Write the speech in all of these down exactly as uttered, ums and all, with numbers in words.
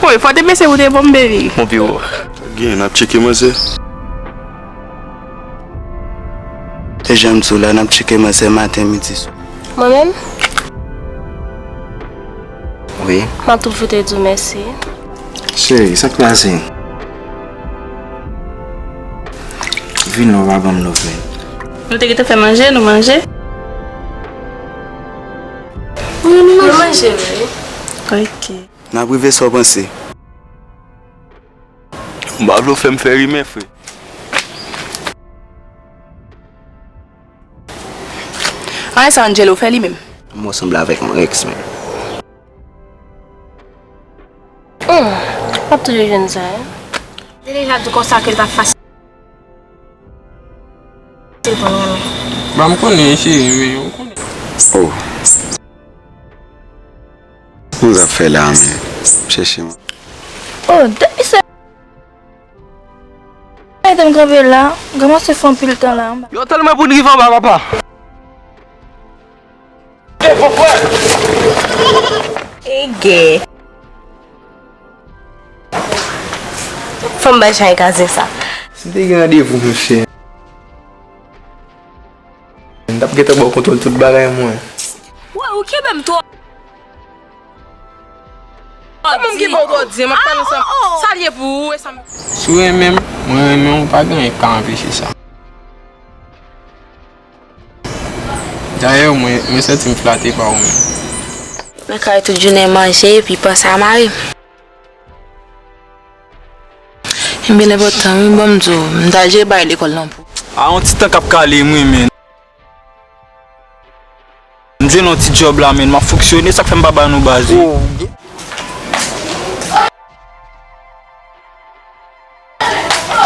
Wi, fò te pese pou te bon, baby. Bon, pi wo. Gen, n ap tcheke manzè. E jan m di w la, n ap tcheke manzè maten, midi, swa. Mwen menm? Wi. M ap tou fout di w mèsi. Cheri, sa k pase? Vin la, w pa ban m love, man. Nou te gentan fè manje, nou manje? Wi, nou manje, wi. Ok. N ap rive sa w panse. M pa vle w fè m fè rimè, frè. Anyen sa Angelo fè li menm? M wè w sanble avèk yon ex, man. Hmm, m ap toujou jwenn sa, hein. Te deja di konsa ke l t ap fasil. Fasil pou nou renmen. Ba m konnen, cheri, men ou konnen. Oh. Kòman w ap fè la, men? Chèche mwen. Oh, dat misye. Mete m kanpe la. Granmèsi fè anpil tan la anba. Yo, tann mwen pou n rive anba, papa. Ege. Fò m bay chay kaze sa. Si m te gen randevou, mesye, m t ap gentan ba w kontwòl tout bagay mwen. Wè, ou kenbe m twò. Kòman m genbe w twò di, m ap pale ansanm. Sa l ye pou ou, e sa m. Si w renmen m, mwen renmen w, pa gen anyen k ka anpeche sa. Dayè, mwen, mwen santi m flate pa ou menm. Nan kay tout jounen manje, epi panse a mari m. Ebyen, l enpòtan, wi, ban m di w, m ta jere bagay lekòl lan pou. A, yon ti tan k ap kale m, wi, men. M jwenn yon ti djòb la, men, m ap fonksyone, sa k fè m pa ba nou baz, wi.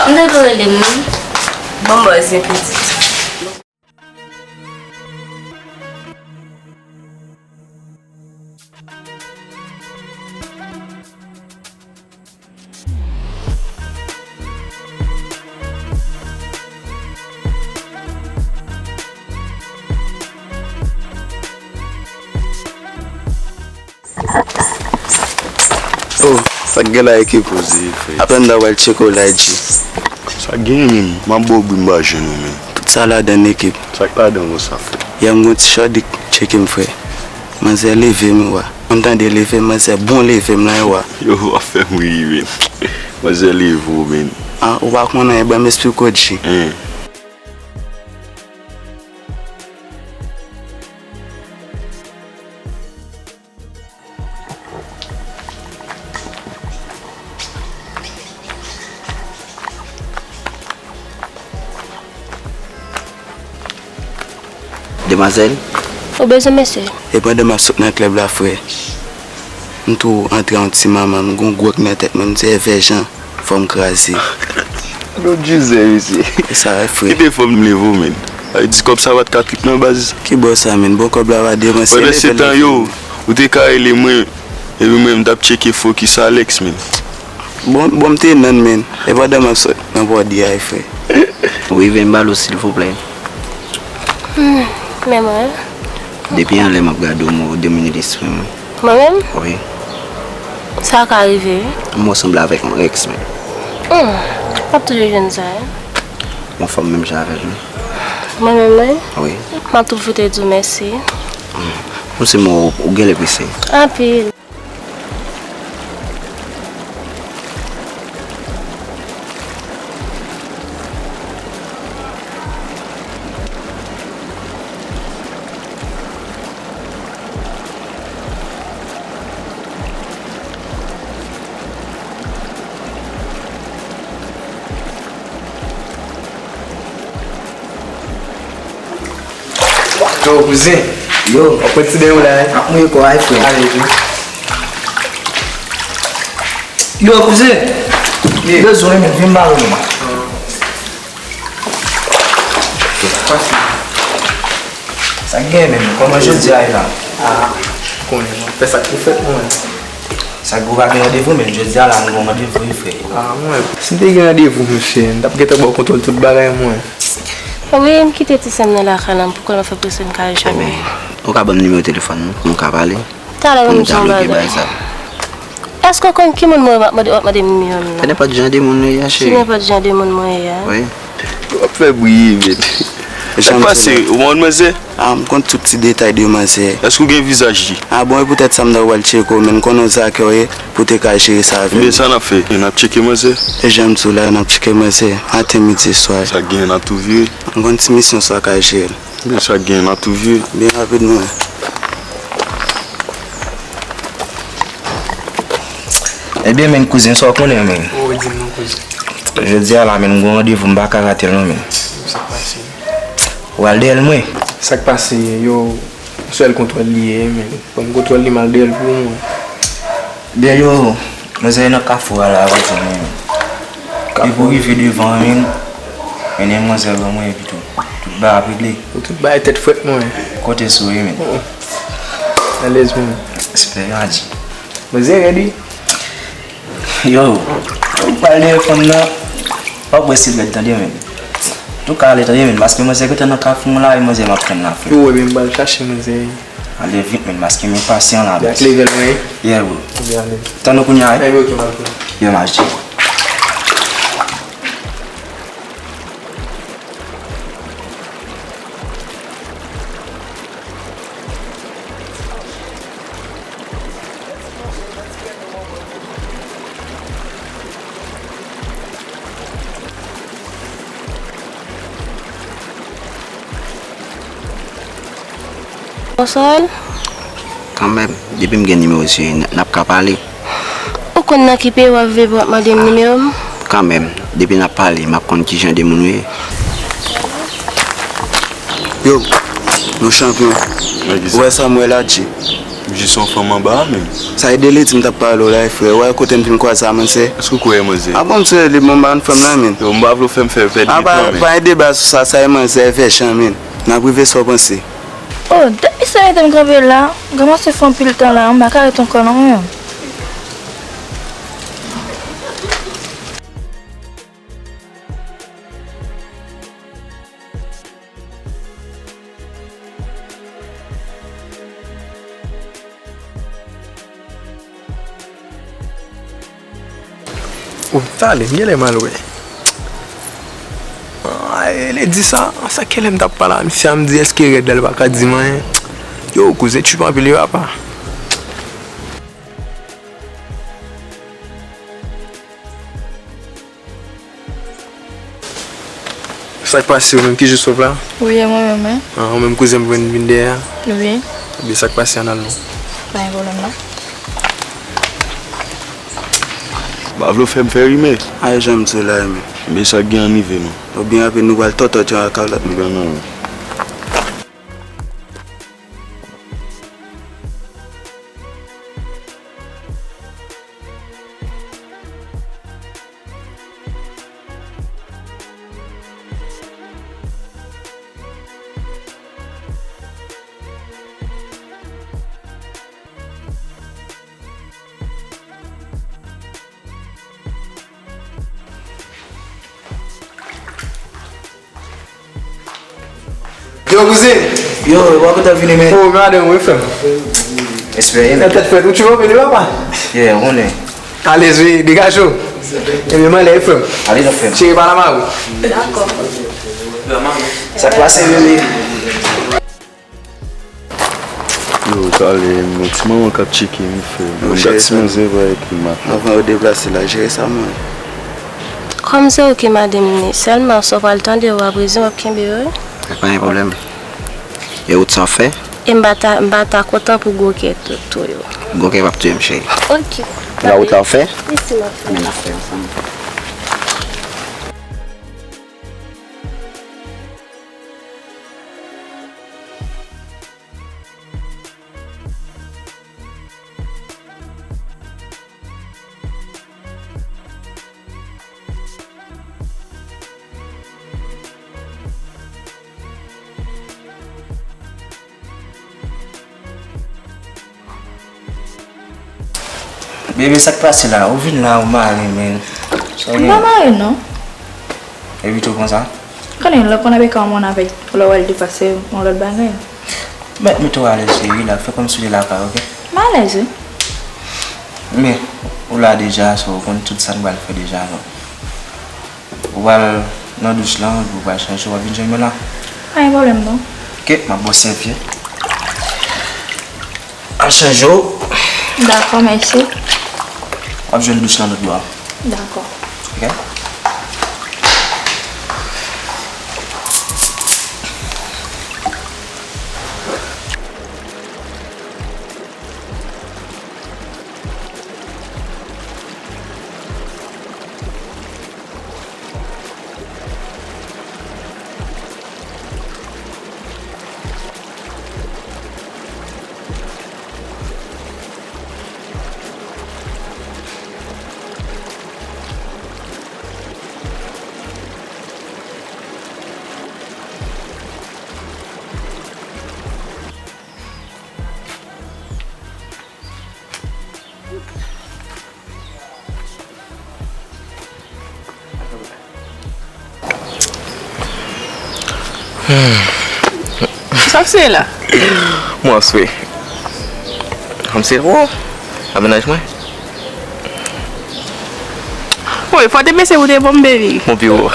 M te dwe rele m, wi. Bon, bòz, men pitit. Oh, sa k gen la, ekip? Poze, frè. Aprann nan w al tcheke w la, G. Sa k genyen menm? M ap ba w bri, m pa jwenn ou, menm. Tout sa ladan, ekip. Sa k ladan konsa, frè? Yè m gon ti chòdik tcheke m, frè. Manzè leve m, wa. M tande leve m, manzè bon leve m la, wa. Yo, w ap fè m ri, menm. Manzè leve w, menm. Ah, ou pa konnen, ban m esplike w, G. Hein. Demwazèl? Ou bezwen mesye? E pandan m ap sot nan klèb la, frè, m tou antre yon ti manman, m gon gwòg nan tèt mwen, m di, Èvè Jan. Fò m kraze. Lòt jizè, mesye. E sa, frè. Kite fò m leve w, menn. Sa vle di kòb sa pa t ka trip nan baz. Ki bò sa, menn? Bon, kòb la pa depanse. Pandan se tan yo, ou te ka rele mwen, epi mwen, m t ap tcheke fokis Alex, menn. Bon, bon, m te nan, menn. E pandan m ap sot nan pòdi a, frè. Ou rive m ba l ou, silvouplè. Hmm, men mwen. Depi anlè m ap gade w, mwen, ou domine lespri mwen. Mwen menm? Wi. Sa ka rive, wi. M wè w sanble avèk yon ex, men. Hmm, m ap toujou jwenn sa, wi. Yon fanm menm jan avè l, wi. Mwen menm, wi? Wi. M ap tou fout di w mèsi. Hmm. Ou se mwen, ou, ou genlè prese. Anpil. Yo, kouzen. Yo. W ap pran ti den w la, wi. M ap mouye kò a, wi, frè. Ale, wi. Yo, kouzen. Ye. Bezwen, men, vin ba mwen. Sa gen, men, kòman jodi a ye la? Ah, konnen, non. Fè sa k pou fèt, mwen. Sa k pou pa gen randevou, men jodi a la, nou gon randevou, wi, frè. Ah, mwen. Si m te gen randevou, mesye, m t ap gentan ba w kontwòl tout bagay, mwen. Wi, m kite ti sè m nan lakay la, m poko nan fè prese m ka al jwenn li. Ou ka ban m nimewo telefòn ou, pou nou ka pale? Talè, pou nou djabloke bagay sa. Èske w konn ki moun mwen ye w ap mande, w ap mande m nimewo m nan? Se nenpòt jan de moun ou ye a, cheri. Se nenpòt jan de moun mwen ye a? Wi. W ap fè bri, men. Sa k pase, ou bon, manzè? A, m konn tout ti detay de manzè. Èske w gen vizaj li? A bon, e poutèt sa m ta pral tcheke w, men m konnen w sa ke w ye, pou te ka jere sa avè m. Ebyen, sa n ap fè? N ap tcheke manzè? E jan m di w la, n ap tcheke manzè. Maten, midi, swa. Sa k genyen, n ap tou vire. M gon ti misyon sa ka jere l. Men sa k genyen, n ap tou vire. Byen rapidman. Ebyen, men, kouzen, sa w konnen, men. Ou di m non, kouzen. Jodi a la, men, m gon randevou, m pa ka rate l non, men. Sa k pase? Ou al dèyè l, mwen. Sa k pase, yo, sèl kontwòl li ye, men. Ban m kontwòl li, m al dèyè l pou mwen. Byen, yo, manzè nan kafou a la, ou di, men. Kafou. Depi w rive devan an, men, mennen manzè ban mwen, epi tou, tout bagay ap regle. Ou tout bagay tèt frèt mwen. Konte sou ou, men. Alèz mwen. Espè a di. Manzè rèd wi. Yo, ou pral dèyè fanm nan. W ap wè si l rèd tande, men. Tou ka ale tande, men, paske manzè gentan nan kafou la, e manzè m ap tann la, frè. Yo, ebyen, m pral chache manzè. Ale vit, men, paske m enpasyan la, bro. Yak level mwen, wi. Yeah, bro. Ebyen, ale. Tann ou kounye a, wi. Ebyen, ok, m al kounye a. Yeah, m al cheke. Bonswa. Kanmenm, depi m gen nimewo w, n, n ap ka pale. Ou konn nan ki peyi w ap viv, w ap mande m nimewo m? Kanmenm, depi n ap pale, m ap konn ki jan de moun ou ye. Yo, nou chanpyon. Ou wè sa m wè la, Dji? M jis yon fanm anba a, men. Sa e de leti m t ap pale w la, frè. Ou wè kote m fin kwaze a, manzè? Èske w kwè e manzè? A bon, m se li, bon, m pa konn fanm nan, men. Yo, m pa vle w fè m fè pèdi tan, men. A, pa, pa gen deba sou sa, sa e manzè, e vèchan, men. N ap rive sa w panse. Oh, dat misye mete m kanpe la, m kòmanse fè anpil tan la, m pa ka ret ankò non, men. Oh, talè, m genlè m al wè. Ay, lè di sa, sa kèlè m t ap pale a misye a, m di èske rèd la, li pa ka di m anyen. Yo, kouzen tchip anpil wi, papa. Sa k pase, ou menm ki jis sot la? Wi, e mwen menm, wi. Ah, ou menm kouzen m vin, vin dèyè a? Wi. Ebyen, sa k pase, ann al non. Pa gen pwoblèm non. M pa vle w fè m fè rimè. A, e jan m di w la, men. Men sa k gen an rive non. Ou byen rapid, nou pral tòtò djan ak kalòt. M pran nan ou. Yo, kouzen. Yo, w a kontan vini, men. Oh, madanm, wi, frè m. Espere, men. Tèt frèt, ou tchouve vini, papa? Yeah, ou konnen. Alèz, wi, degaje w. Ebyen, m ale, wi, frè m. Ale, non, frè m. Cheri, pa la, mari. Dakò. Sa k pase, bebe? Yo, talè, yon ti manman k ap tcheke m, frè. Yon dat ti manzè pa ekri m ap fè. Anvan yo deplase la, jere sa mwen. Kòm se ou ki madanm li, sèlman sa w pral tande yo ap rezon w ap kenbe yo, wi. Pa gen pwoblèm. E ou t sa w fè? E m pa ta, m pa ta kontan pou gwo kè tou, tou yo. Gwo kè p ap touye m, cheri. Ok. La ou t ap fè? Wi, si m ap fè. Men n ap fè ansanm. Bebe, sa k pase la? Ou vin la, ou mare, men. M pa mare, non. Epi tou konsa? Konnen, lè w konn avèk yon moun avèk, lè w wè l deplase, yon lòt bagay. Mèt mete w alèz, cheri, la, fè kòmsi w te lakay, oke? M alèz, wi. Men, Ou la deja, so ou konn tout sa n pral fè deja, non. Ou pral nan douch lan, epi ou pral chanje, w ap vin jwenn mwen la. Pa gen pwoblèm, non. Ok, m ap ba w sèvyèt. Al chanje w. Dakò, mèsi. W ap jwenn douch lan lòt bò a. Dakò. Ok. Sa k se la? Mwen ap swe. Kòmsi, oh, a mennaj mwen. Woy, fò te pese ou te bon, baby. Mon pi wo.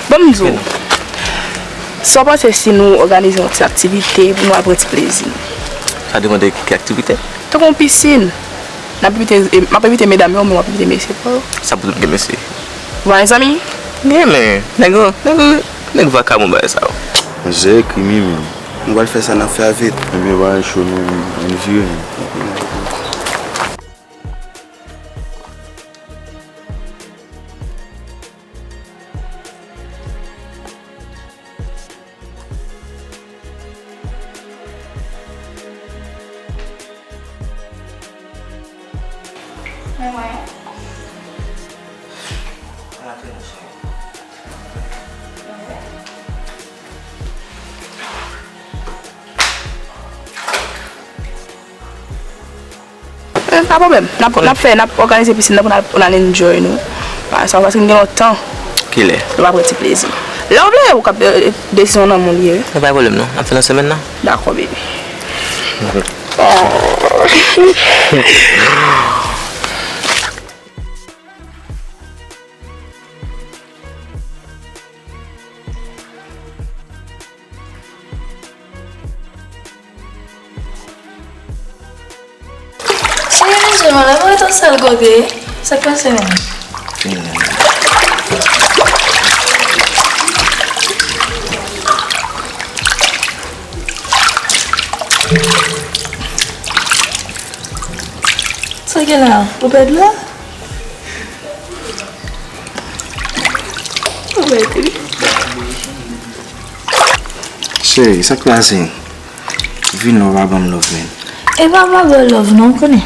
Bon, m di w, sa w panse si nou òganize yon ti aktivite pou nou al pran ti plezi nou? Sa depann de ki aktivite? Tankou yon pisin. N ap envite, e, m ap envite medam yo, men w ap envite mesye pa w. Sa pou tout gen mesye? Ou pa gen zanmi? Gen, men nèg yo, nèg yo, nèg vakabon bagay sa yo. Manzè krimi, men. Nou pral fè sa n ap fè a vit. Ebyen, bagay cho, men, ann vire, men. Eh, pa pwoblèm. N ap, n ap fè, n ap òganize pisin nan pou n al, pou n al enjoy nou. Ah, sa, paske n gen lontan. Kilè? Nou pa pran ti plezi. Lè w vle, ou kap, eh, desizyon nan men w li ye. Nan pa gen pwoblèm, non. N ap fè nan semèn nan. Dakò, baby. Cheri, mezanmi, lè mwen ret yon sèl kote, sa k pase menm? Fini menm. Sa gen la? Ou pèdi la? Ou pèdi. Cheri, sa k pase? Vin la, w pa ban m love, man. E pa m pa ba w love, non, ou konnen.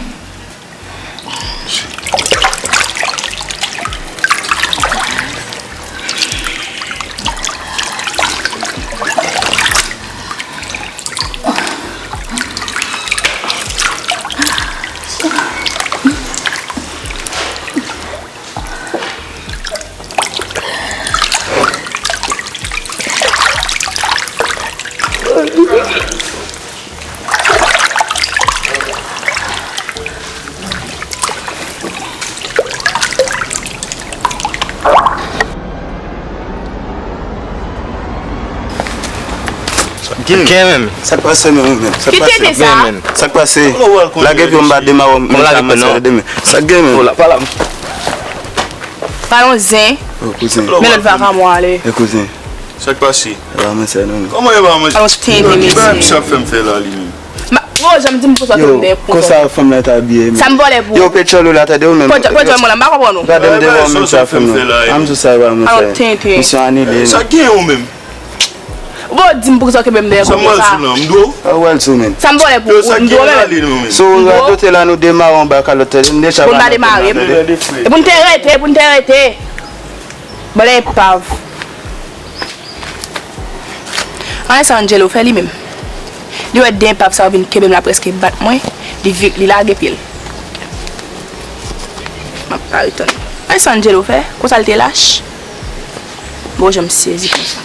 Gen menm. Sa k pase menm, menm? Sa k pase? Kite sa. Gen menm. Sa k pase? Lage pye w, m pa demare w, m pa lage pye, non. Sa k gen menm? Pale yon zen. Oh, kouzen. Men lòt vakabon ale. E kouzen. Sa k pase? E pa manzè non, men. Kòman e pa manzè? Alon tenten mesye. Ki bagay misye ap fè m fè la li menm? Yo, janm di m pou sa ke m dèyè pou konsa fanm nan ta abiye menm. Sa m vòlè pou ou? Yo, pechòl ou la, tande ou menm. Pran djòl mwen la, m pa konprann ou. Gade m devan menm sa fè m non. Am sou sa e pa manzè. Alon tenten. Misyon anile. Sa gen ou menm? Ou pa di m pou sa ke m dèyè pou konsa. Sa m pral di w la, m dwe w? Sa w pral di w menm? Sa m vòlè pou ou, m dwe w menm? Si w radote la, nou demare anba kalòt, tande m deja. Pou n pa demare. E pou n te rete, pou n te rete. Vòlè epav. Anyen sa Angelo fè li menm. Li wè de enpav sa yo vin kenbe m la prèske bat mwen, li vi-, li lage pye l. M ap pare tann. Anyen sa Angelo fè, konsa l te lach. Bon, jan m sezi konsa.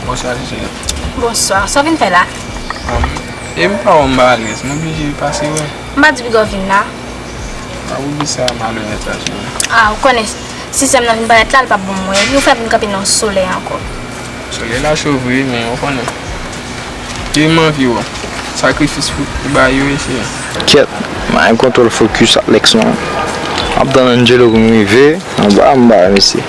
Bonswa, Jijè. Bonswa. Sa w vin fè la? Am, e m pa wè w, m pa alèz. M oblije pase wè. M pa di piga w vin la. A, ou di sa malonèt sa sou mwen. A, ou konnen, si sè m nan vin parèt la, l p ap bon mwen. Epi ou fè vin kanpe nan solèy ankò. Solèy la cho vre, men ou konnen. E m anvi wè w. Sakrifis pou, pou ba yo, mesye. Kèt, m pa gen kontwòl fokis ak Lex non. M ap tann Angelo pou m rive. Anba, anba, mesye.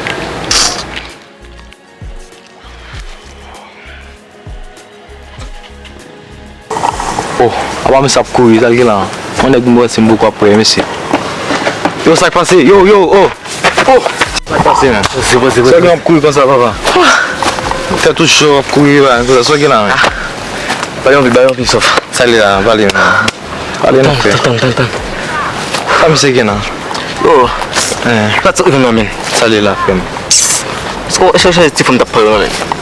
Oh, apa mesye ap kouri, sa l gen la? Yon nèg m panse m poko ap wè, mesye. Yo, sa k pase? Yo, yo, oh! Oh! Sa k pase, men? Poze, poze, poze. Sa gen ap kouri konsa, papa? Tèt ou cho, ap kouri, ba, konsa, sa gen la, men? Ba yon pi, ba yon pi, sof. Sa l ye la, pale, men. Pale, non, frè. Tann, tann, tann, tann. Sa misye gen la? Oh. Eh. Sa t sot rive nan men. Sa l ye la, frè m? Oh, chèche ti fanm t ap pale nan men.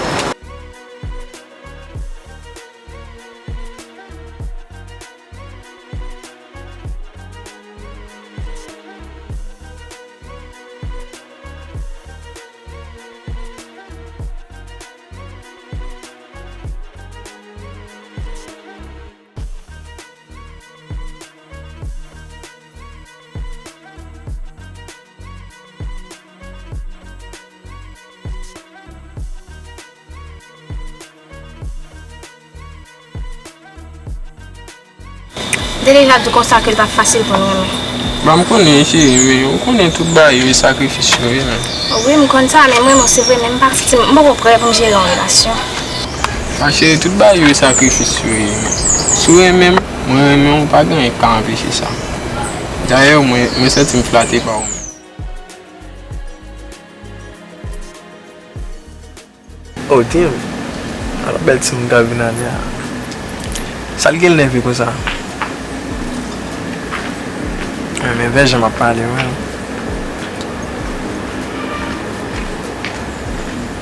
Te deja di w konsa ke l pa fasil pou nou renmen. Ba, m konnen, cheri, men ou konnen tout bagay yo e sakrifis yo ye, men. Wi, m konn sa, men m renmen w, se vre, men m pa santi m, m poko prè pou m jere yon relasyon. Ba, cheri, tout bagay yo e sakrifis yo ye, men. Si w renmen m, mwen renmen w, pa gen anyen k ka anpeche sa. Dayè, mwen, mwen santi m flate pa ou menm. Oh, damn. Ala bèl timoun k ap vin ale a. Sa l gen l nève konsa? Men, men vè jan m ap pale, wi.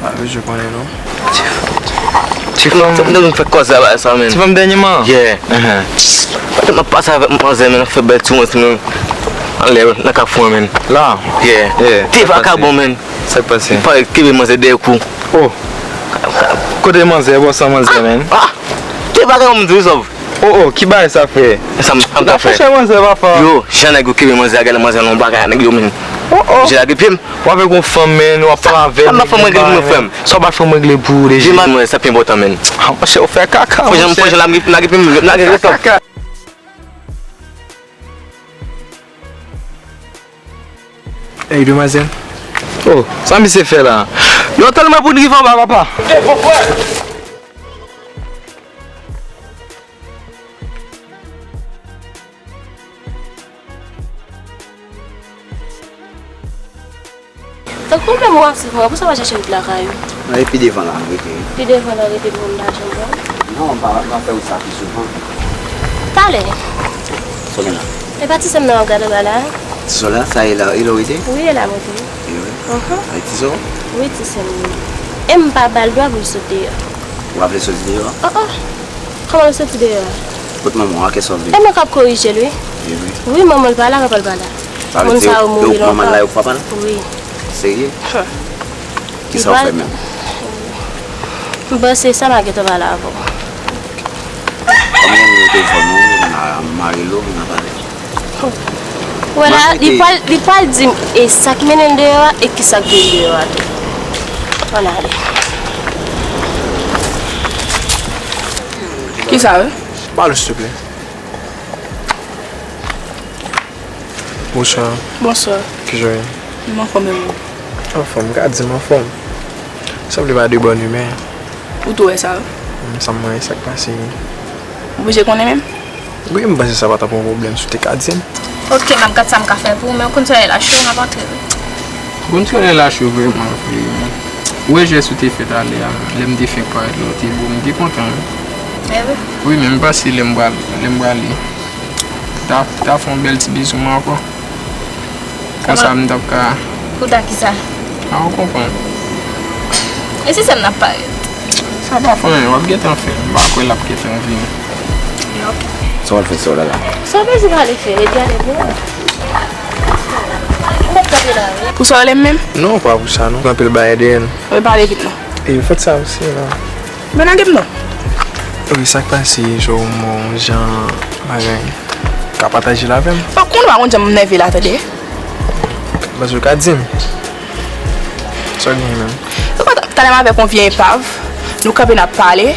Pa bezwen konnen, non. Ti fanm. Ti fanm, nou fè kòz la, sa, men. Ti fanm dènyèman? Yeah. Paske m ap pase avèk manzè, men, ap fè bèl ti wans, men. Anlè, nan kafou an, men. La? Yeah. Yeah. Ti vakabon, men. Sa k pase? Li pale kenbe manzè dèyè kou. Oh. Kote manzè, bò san manzè, men? Ah! Ki bagay ou m di, Sòv? Oh, oh, ki bagay sa, frè? Sa m, sa m ta fè. Chèche manzè, papa. Yo, jan nèg yo kenbe manzè a, gade manzè nan bagay nèg yo, men. Oh, oh. Jè lage pye m. W avèk yon fanm, men, w ap pale avè l. Sa m pa fanm regle pou mwen, frè m. Sa w pa fanm regle pou ou deja? Jè m a mwen, sa pi enpòtan, men. Ah, monchè, ou fè kaka, monchè. Fò jan m, fò jan lage, lage pye m, lage pye m. Ey, demwazèl. Oh, sa misye fè la? Yo, tèlman pou n rive anba, papa. Tankou menm w ap swiv mwen, poukisa w pa chèche wout lakay ou? Non, e pi devan la, m rete, wi. Pi devan la, rete pou m pa janm wè w? Non, m pa, m pa fè wout sa pi souvan. Talè. Solena. E pa ti sè m nan w ap gade anba la? Ti Solena, sa e la, e la w rete? Wi, e la m rete. E wi. Ahn. A, e ti sè w? Wi, ti sè m li ye. E m pa ba l dwa pou l sot deyò. Ou pa vle soti deyò? Oh, oh. Kòman l soti deyò a? Kot manman w a, kisa w vle? E mwen k ap korije l, wi. E wi. Wi, manman l pa la, papa l pa la. Sa vle di yo, manman l la, yo k papa l? Wi. Serye? Hum. Kisa w fè menm? M panse sa m a gentan pale avè w. Kòman nimewo telefòn ou, m a, m a rele w, m a pale. Wè la, li pral, li pral di m e sa k mennen l deyò a e kisa k voye l deyò a tou. Ann ale. Kisa, wi? Pale, silvouplè. Bonswa. Bonswa. Kijan w ye? M anfòm, e ou? Anfòm, m ka di m anfòm. Sanble pa de bòn imè. Ou tou wè sa, wi? M sanm wè sa k pase. Ou oblije konnen menm? Wi, m panse sa pa t ap yon pwoblèm si w te ka di m. Ok, m ap gad sa m ka fè pou ou, men ou konn solèy la cho, m ap antre, wi. Ou konn solèy la cho vrèman vre, wi. Ou wè jès ou te fè talè a, lè m te fenk parèt la, ou te bo m, m te kontan, wi. E wi? Wi, men m panse lè m pral, lè m prale, ta, ta fè yon bèl ti bizou mwen ankò. Konsa m t ap ka. Pou ta kisa? A, ou konprann. E si sè m nan parèt? Sa pa fè anyen, w ap gentan fè l. M pa kwè l ap gentan vini. Ok. Sa w al fè sè w la la? Sa w bezwen pale fè, e gade pou ou. M p ap kanpe la, wi. Pou sa w rele m menm? Non, pa pou sa, non. Gen anpil bagay dèyè n. Ou pale vit, non. E fòt sa osi, non. Men lage m non. Wi, sa k pase, so, yon jan bagay. Ka pataje l avè m? Bon, konnen w pa konn jan m nève la, tande. Paske w ka di m. Sa w genyen menm? Talè m avèk yon vye epav, nou kanpe n ap pale.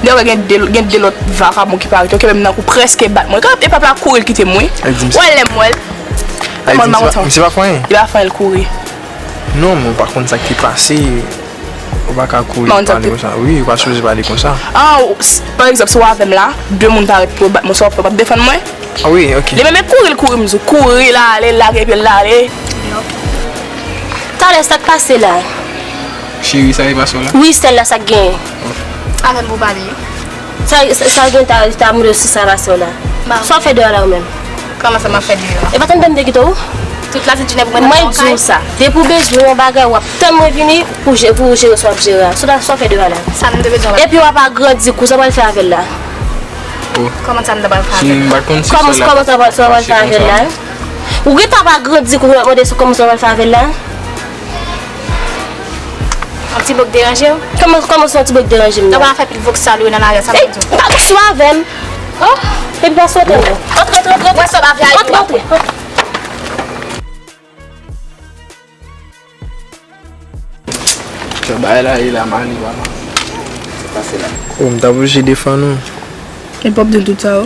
Dèyè gen de, gen de lòt vakabon ki parèt, yo kenbe m nan kou, prèske bat mwen. Epav la kouri, l kite m, wi. Ou wè lè m wè l. Lè m wè l, m pa konn sa. Misye pa fè anyen? Li pa fè anyen, l kouri. Non, men w pa konn sa k te pase. Ou pa ka kouri pale konsa. Wi, ou pa sipoze pale konsa. Ah, ou, s-, pa egzanp, si w avè m la, de moun parèt pou yo bat mwen, sa w ap fè, w ap defann mwen? Ah wi, ok. Li menm e kouri, l kouri, m di w, kouri, l ale, l lage pye l, l ale. Talè, sa k pase la? Cheri, sa e pase w la? Wi, sèl la, sa k genyen. Avè m pou pale. Sa, sa, sa gen ta, ta mande si sa pase w la. Sa w fè deyò la ou menm? Kòman sa m ap fè deyò a? E pa tande m te kite w? Tout la sent jounen pou mwen nan kay. Mwen di w sa. Depi w bezwen yon bagay, w ap tann mwen vini pou je-, pou jere sa w ap jere a. Sa w fè deyò la? Sa m te bezwen la? Epi w ap agrandi kou, sa w pral fè avè l la? Kòman sa m ta pral fè avè l? Kòman, kòman sa w pral, sa w pral fè avè l la? Ou gentan ap agrandi kou, w ap mande kòman sa w pral fè avè l la? Yon ti bòk deranje w? Kòman, kòman se yon ti bòk deranje m nan? Nan pa fè pil voksal yo nan lari a, sa m di w. Ey, pa sou avè m. Oh, epi pa sou avè m. Antre, antre, antre, antre. Wè sa w ap fè a. Antre, antre, antre. Jan bagay la ye la, mani, mama. Sa pase la. Oh, m t ap oblije defann ou. Epi w ap di l tout sa yo?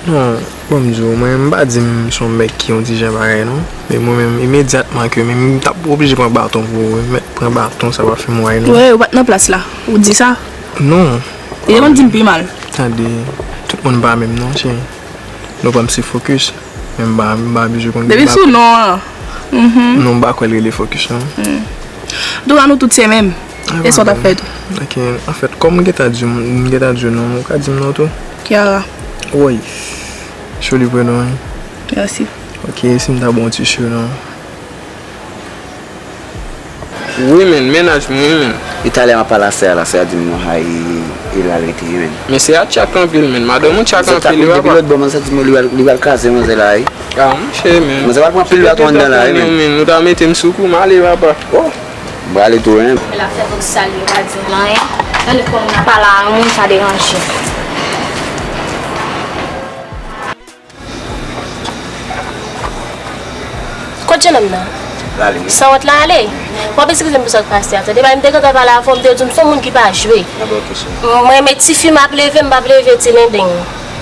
Non, bon, m di w, mwen, m pa di m se yon nèg ki yon ti jan bagay, non. Men mwen menm, imedyatman ke menm m t ap oblije pran baton pou ou, wi, m mèt pran baton, sa pa fè m wè, non. Wè, ou pa t nan plas la, ou di sa. Non. Li te konn di m pi mal. Tande, tout moun pa menm, non, cheri. Nou pa m se fokis. Men m pa, m pa bezwen konn. Depi sou non an. Mhm. Non, m pa kwè l rele fokis, non. Antouka, nou tout se menm. E sa w t ap fè tou? Ok, anfèt, kòm m gentan di w, m gentan di w non, ou ka di m non tou. Kiara. Woy. Joli prenon, wi. Mèsi. Ok, si m ta ba w ti surnom. Wi, men, mennaj mwen, wi, men. E talè m ap pale a sè a la, sè a di m non, hay, e la l rete, wi, men. Men sè a tchak anpil, men. Madanm ou tchak anpil, wi, papa. Depi lòt bò, man, sa di m li pral, li pral kraze manzè la, wi. Ah, monchè, men. Manzè pral pran pil baton anndan la, wi, men. Men, ou ta mete m sou kou, m ale, papa. Oh, m prale tou, wi. L ap fè voksal, yo pa di l anyen. Tande kòman n ap pale a yon moun, sa deranje. Kot jennonm nan? L ale, wi. Sanwont la ale. W ap eskize m pou sa k pase a, tande. Paske m te gentan pale avè w, m te di w m se yon moun ki pa jwe. Ah, bon, ok, cheri. M renmen tifi, m ap leve, m p ap leve ti lendeng.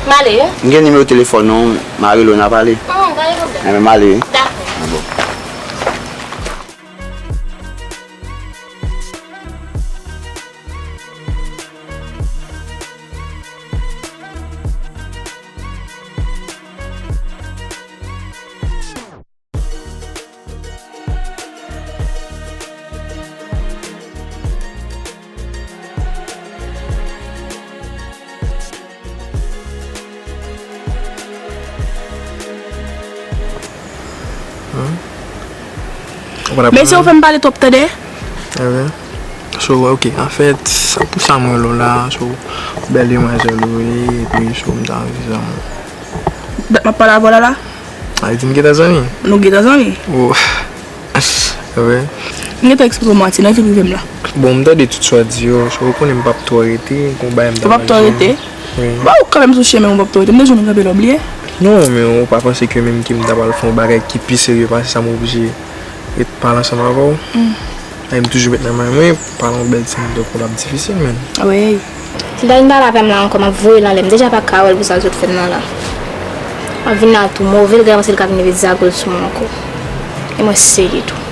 M ale, wi. M gen nimewo telefòn ou, m a rele w, n a pale. Hmm, pa gen pwoblèm. Enben, m ale, wi. Dakò. Ah, bon. Mesye, ou fè m pale twòp, tande? Enben. So, ok, anfèt, sa pou sa m rele w la, so, bèl demwazèl ou ye, epi, so, m ta anvi zanmi w. Dat m ap pale avè w la, la? A, li di m gentan zanmi? Nou gentan zanmi. Oh. Enben. M gentan eksplike w mati nan vi prive m la. Bon, m tande tout sa w di yo, so, ou konnen m p ap twò rete, gon bagay m ta pral jwenn. Ou p ap twò rete? Wi. Ba ou kanmenm sou chemen, ou p ap twò rete. M te jwenn ou kanpe la, ou bliye? Non, men ou pa panse ke menm ke m ta pral fè yon bagay ki pi serye pase sa, m oblije ret pale ansanm avè w? Hmm. Ay, m toujou met nan men mwen, pale yon bèl ti moun tankou w la ap difisil, men. Wi. Si l ta vin pale avè m la ankò, m ap voye l anlè. M deja pa ka wè l pou sa l sot fè m nan la. M ap vin la tou move, l genlè panse l ka vin leve zago l sou mwen ankò. E mwen serye tou.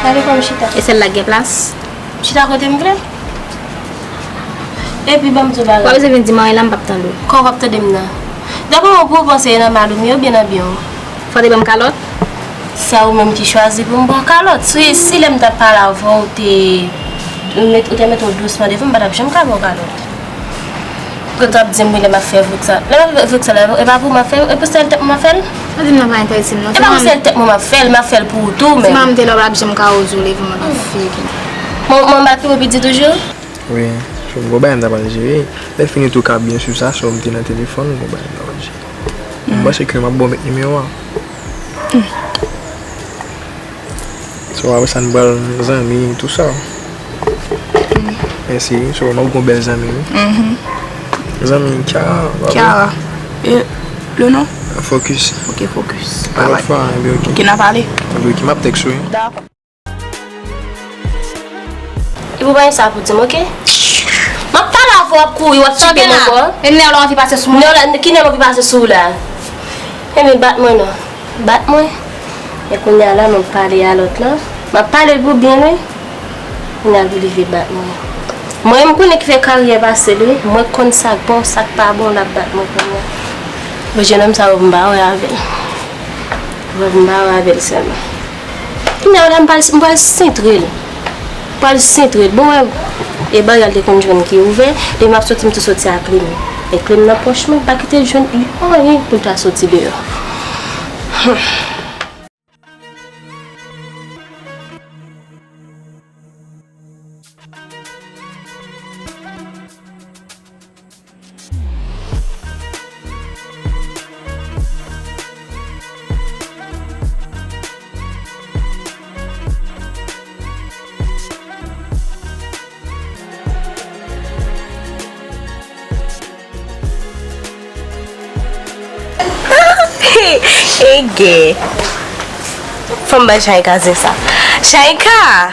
Gade kòm chita. E sèl la k gen plas? Chita kote m vle. Epi ban m di w bagay. W ap vin di m anyen la, m p ap tande w. Kòman w p ap tande m nan? Dapre mwen, pou w panse e nan mal ou m ye oubyen nan byen w? Fò w te ban m kalòt? Sa ou menm ki chwazi pou m ba w kalòt. Si, si lè m t ap pale avè w, ou te met, ou te mete w dousman devan m, m pa t ap janm ka ba w kalòt. Ou t ap di m wi lè m ap fè voksal. Lè m ap fè voksal la, e pa pou m ap fè l, e pou sèl tèt mwen m ap fè l? Ou di m nan pa enterese m non. E pa pou sèl tèt mwen m ap fè l, m ap fè l pou ou tou menm. Ti manman m te la, w p ap janm ka oze w leve mwen nan figi. Mwen, mwen m pa pi piti toujou? Wi. So, m gon bagay m ta pral jere. Lè fini tou ka byen sou sa, so m te nan telefòn, m gon bagay m ta pral jere. M panse ke m ap ba w met nimewo a. So, apre sa, nou pral zanmi, tou sa. Mèsi, so, m ap gon bèl zanmi, wi. Zanmi Kiara, pa vre? Kiara. E, le non? Focus. Ok, Focus. Yon lòt fwa, enben, ok. Ok, n a pale. Enben, ok, m ap tèks ou, wi. Dakò. Epi w pa gen sa pou di m, oke? M ap pale avè w, w ap kouri, w ap tcheke m ankò. E nèg la anvi pase sou mwen? Nèg la, ki nèg anvi pase sou ou la? Ebyen, bat mwen non. Bat mwen. E kounye a la, m ap pale a lòt lan. M ap pale l pou byen, wi. Kounye a, l rive bat mwen. Mwen, m konnen ki fè karyè pase l, wi. Mwen konn sa k bon, sa k pa bon, l ap bat mwen kounye a. Bon, jennonm sa yo, m pa wè avè l. M pa wè avè l sèlman. Kounye a la, m pral, m pral sentre l. M pral sentre l. Bon, wè, e bagay l te konn jwenn ki ouvè, e m ap soti, m tou soti ak kle m. E kle m nan pòch mwen, m pa kite l jwenn anyen pou l ta soti deyò. Ege. Fò m bay Shaïka zen sa. Shaïka!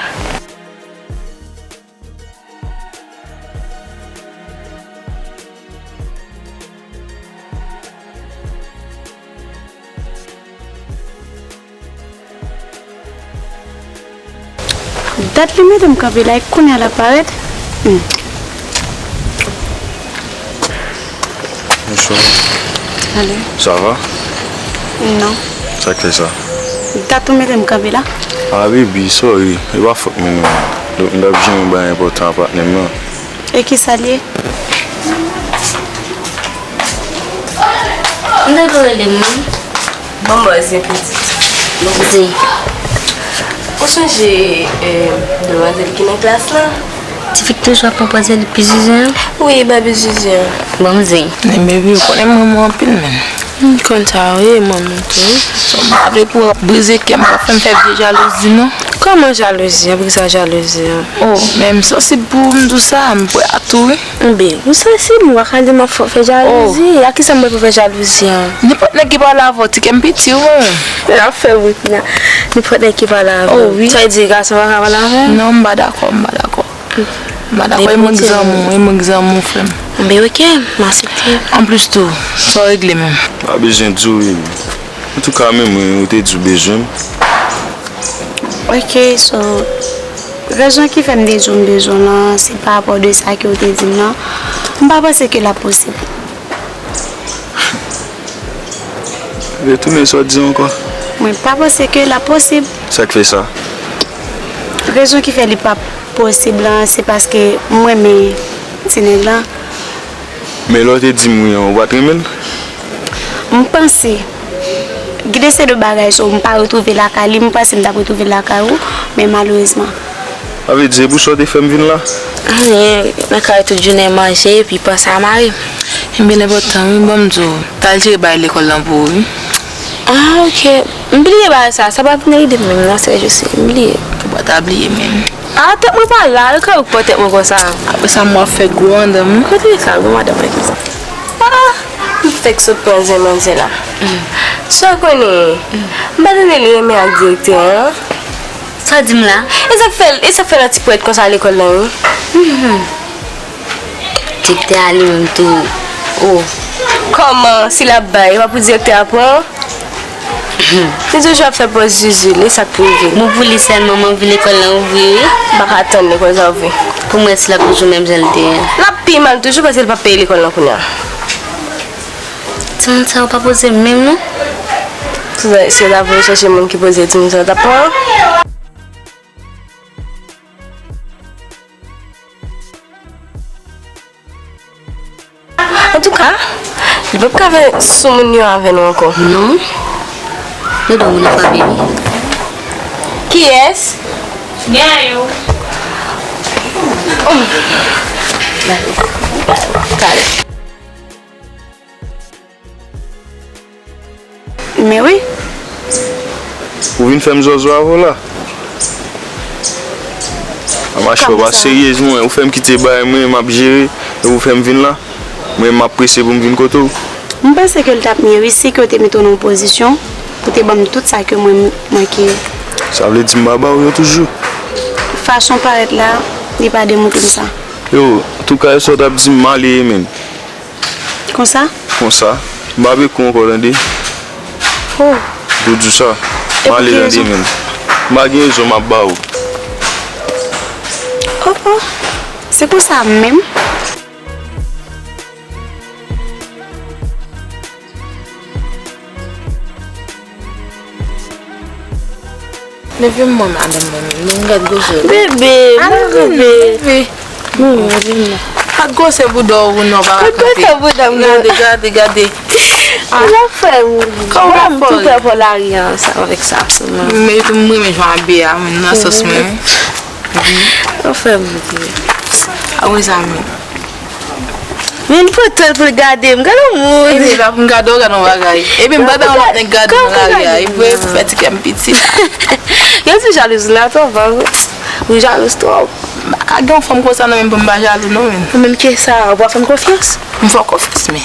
Dat li mete m kanpe la, e kounye a l ap parèt. Hmm. Bonswa. Ale. Sa va? Non. Sa k fè sa? Dat ou mete m kanpe la? Ah, baby, sorry. E pa fòt mwen, non. Donk, m t ap jwenn yon bagay enpòtan a patnè m nan. E kisa l ye? M ta dwe rele m, wi. Ban m ba w zen pitit. Ban m zen. Ou sonje, eh, demwazèl ki nan klas la? Tifi k toujou ap pran pòz li pi zuzu an? Wi, Babi zuzu an. Ban m zen. Men baby, ou konnen m renmen w anpil, menn. M konn sa, wi, mwen menm tou, wi. So, m pa vle pou w ap brize kè m, pa fè m fè vye jalouzi, non. Kòman jalouzi an? Poukisa jalouzi an? Oh, men m sansib pou ou, m di w sa, m prè a tou, wi. Enben, ou sansib, ou pa ka di m ap fè, fè jalouzi. Oh. A kisa m pral fè jalouzi an? Nenpòt nèg ki pale avè w, ti kè m piti, wi. L ap fè bri kounye a. Nenpòt nèg ki pale avè w. Oh, wi. Sa vle di gason pa ka pale avè m? Non, m pa dakò, m pa dakò. M pa dakò, e mank zanmi w, e mank zanmi w, frè m. Enben, oke, m aksepte. Anplis tou, sa w regle menm? Pa bezwen di w, wi. Antouka, menm mwen, ou te di w bezwen m. Ok, so, rezon ki fè m te di w m bezwen w lan, se pa rapò de sa ke w te di m nan. M pa panse ke l ap posib. Retounen sa w di ankò. Mwen pa panse ke l ap posib. Sa k fè sa? Rezon ki fè li p ap posib lan, se paske m renmen ti nèg lan. Men lè w te di m wi an, ou pa t renmen l? M panse. Gen de se de bagay, so, m pa retwouve lakay li, m panse m t ap retwouve l lakay ou, men malerezman. Sa vle di, se pou sa w te fè m vin la? Anyen, nan kay tout jounen manje, epi panse a mari m. Ebyen, l enpòtan wi, ban m di w, t al jere bagay lekòl lan pou ou wi. Ah, ok. M bliye bagay sa, sa pa vin nan ide m menm nan, sèjousi, m bliye. Ou pa ta bliye menm. Ah, tèt mwen pa la, al kay ou k pran tèt mwen konsa. Apre sa, m w ap fè gwo andan m wi. Kote sa, gwo madanm mwen ki sa? Ah, m fèk sot pran zen manzè la. Sa w konnen, m pa tande li renmen ak direktè an. Sa w di m la? E sa k fè, e sa k fè l an ti pwèt konsa lekòl lan wi. Direktè a li menm tou. Oh. Kòman, si l ap bay, e pa pou direktè a pran? Li toujou ap fè pòz zuzu l, e sa k rive. Bon pou li sèlman, m anvi lekòl lan ouvri wi. M pa ka tann lekòl sa ouvri. Pou m wè si l ap toujou menm jan l te ye. L ap pi mal toujou paske l p ap peye lekòl lan kounye a. Timoun sa yo pa poze menm non. Si yo ta voye chèche moun ki poze, timoun sa yo t ap pran yo. Antouka, li p ap ka fè soumoun yo avè nou ankò. Non. Nou dwe moun nan pa beni. Kiyès? Gen yo. Men wi. Ou vin fè m zòzò avè w la. A mache w pa seryez mwen, ou fè m kite bagay mwen, m ap jere, epi ou fè m vin la. Mwen, m ap prese pou m vin kote w. M panse ke l t ap mye wi, si ke w te mete w nan yon pozisyon pou te ban m tout sa ke mwen m manke. Sa vle di m pa ba w yo toujou? Fason w parèt la, li pa demontre m sa. Yo, antouka, e sa w t ap di m, m ale, men. Konsa? Konsa. M pa vle kou ankò, tande. Oh. Pou di w sa. M ale, tande, men. M pa gen rezon, m ap ba w. Oh, oh. Se konsa menm? Leve m mwen, madanm mwen, menm. Menm gad gwosè. Bebe, leve. Leve. Non, leve m non. Gad gwosè bouda w non, pa rakonte. Gad gwosè bouda m non. Gade, gade, gade. Ah. Ou ap fè m ri. Kòman w ap fè w ri? Tout fè pou lari a, sa, avèk sa, sèlman. Men m renmen jan w abiye a, men nan sans mwen. Ou ap fè m ri. A wi, zanmi. Vin pran tan pou l gade m. Gade yon moun. Epi la pou m gade w, gade yon bagay. Epi m pa bay yon lòt nèg gade m nan lari a. Epi fè ti kè m piti la. Yo di jalouz la twòp, pa vre? Ou jalouz twòp. M pa ka gen yon fanm konsa non, men pou m pa jalou non, men. Ou menm ki sa, ou pa fè m konfyans? M fè w konfyans, men.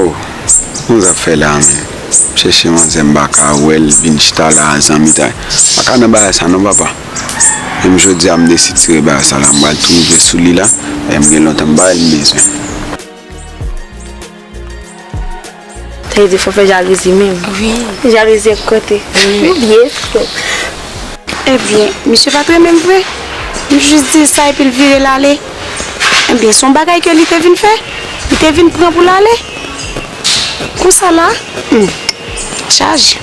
Oh, kòman w ap fè la menm? M chèche manzè, m pa ka wè l, vin chita la, zanmitay. M pa ka nan bagay sa non, papa. Menm jodi a, m deside tire bagay sa la, m pral tou rive sou li la. E m gen lontan m pa wè l, m bezwen. Sa vle di fò fè jalouzi menm. Wi. Jalouzi ak kote. Wi. Ou byen fè. Ebyen, misye pa t renmen m vre. M jis di l sa epi l vire l ale. Ebyen, se yon bagay ke li te vin fè. Li te vin pran pou l ale. Konsa la, hmm, chaje.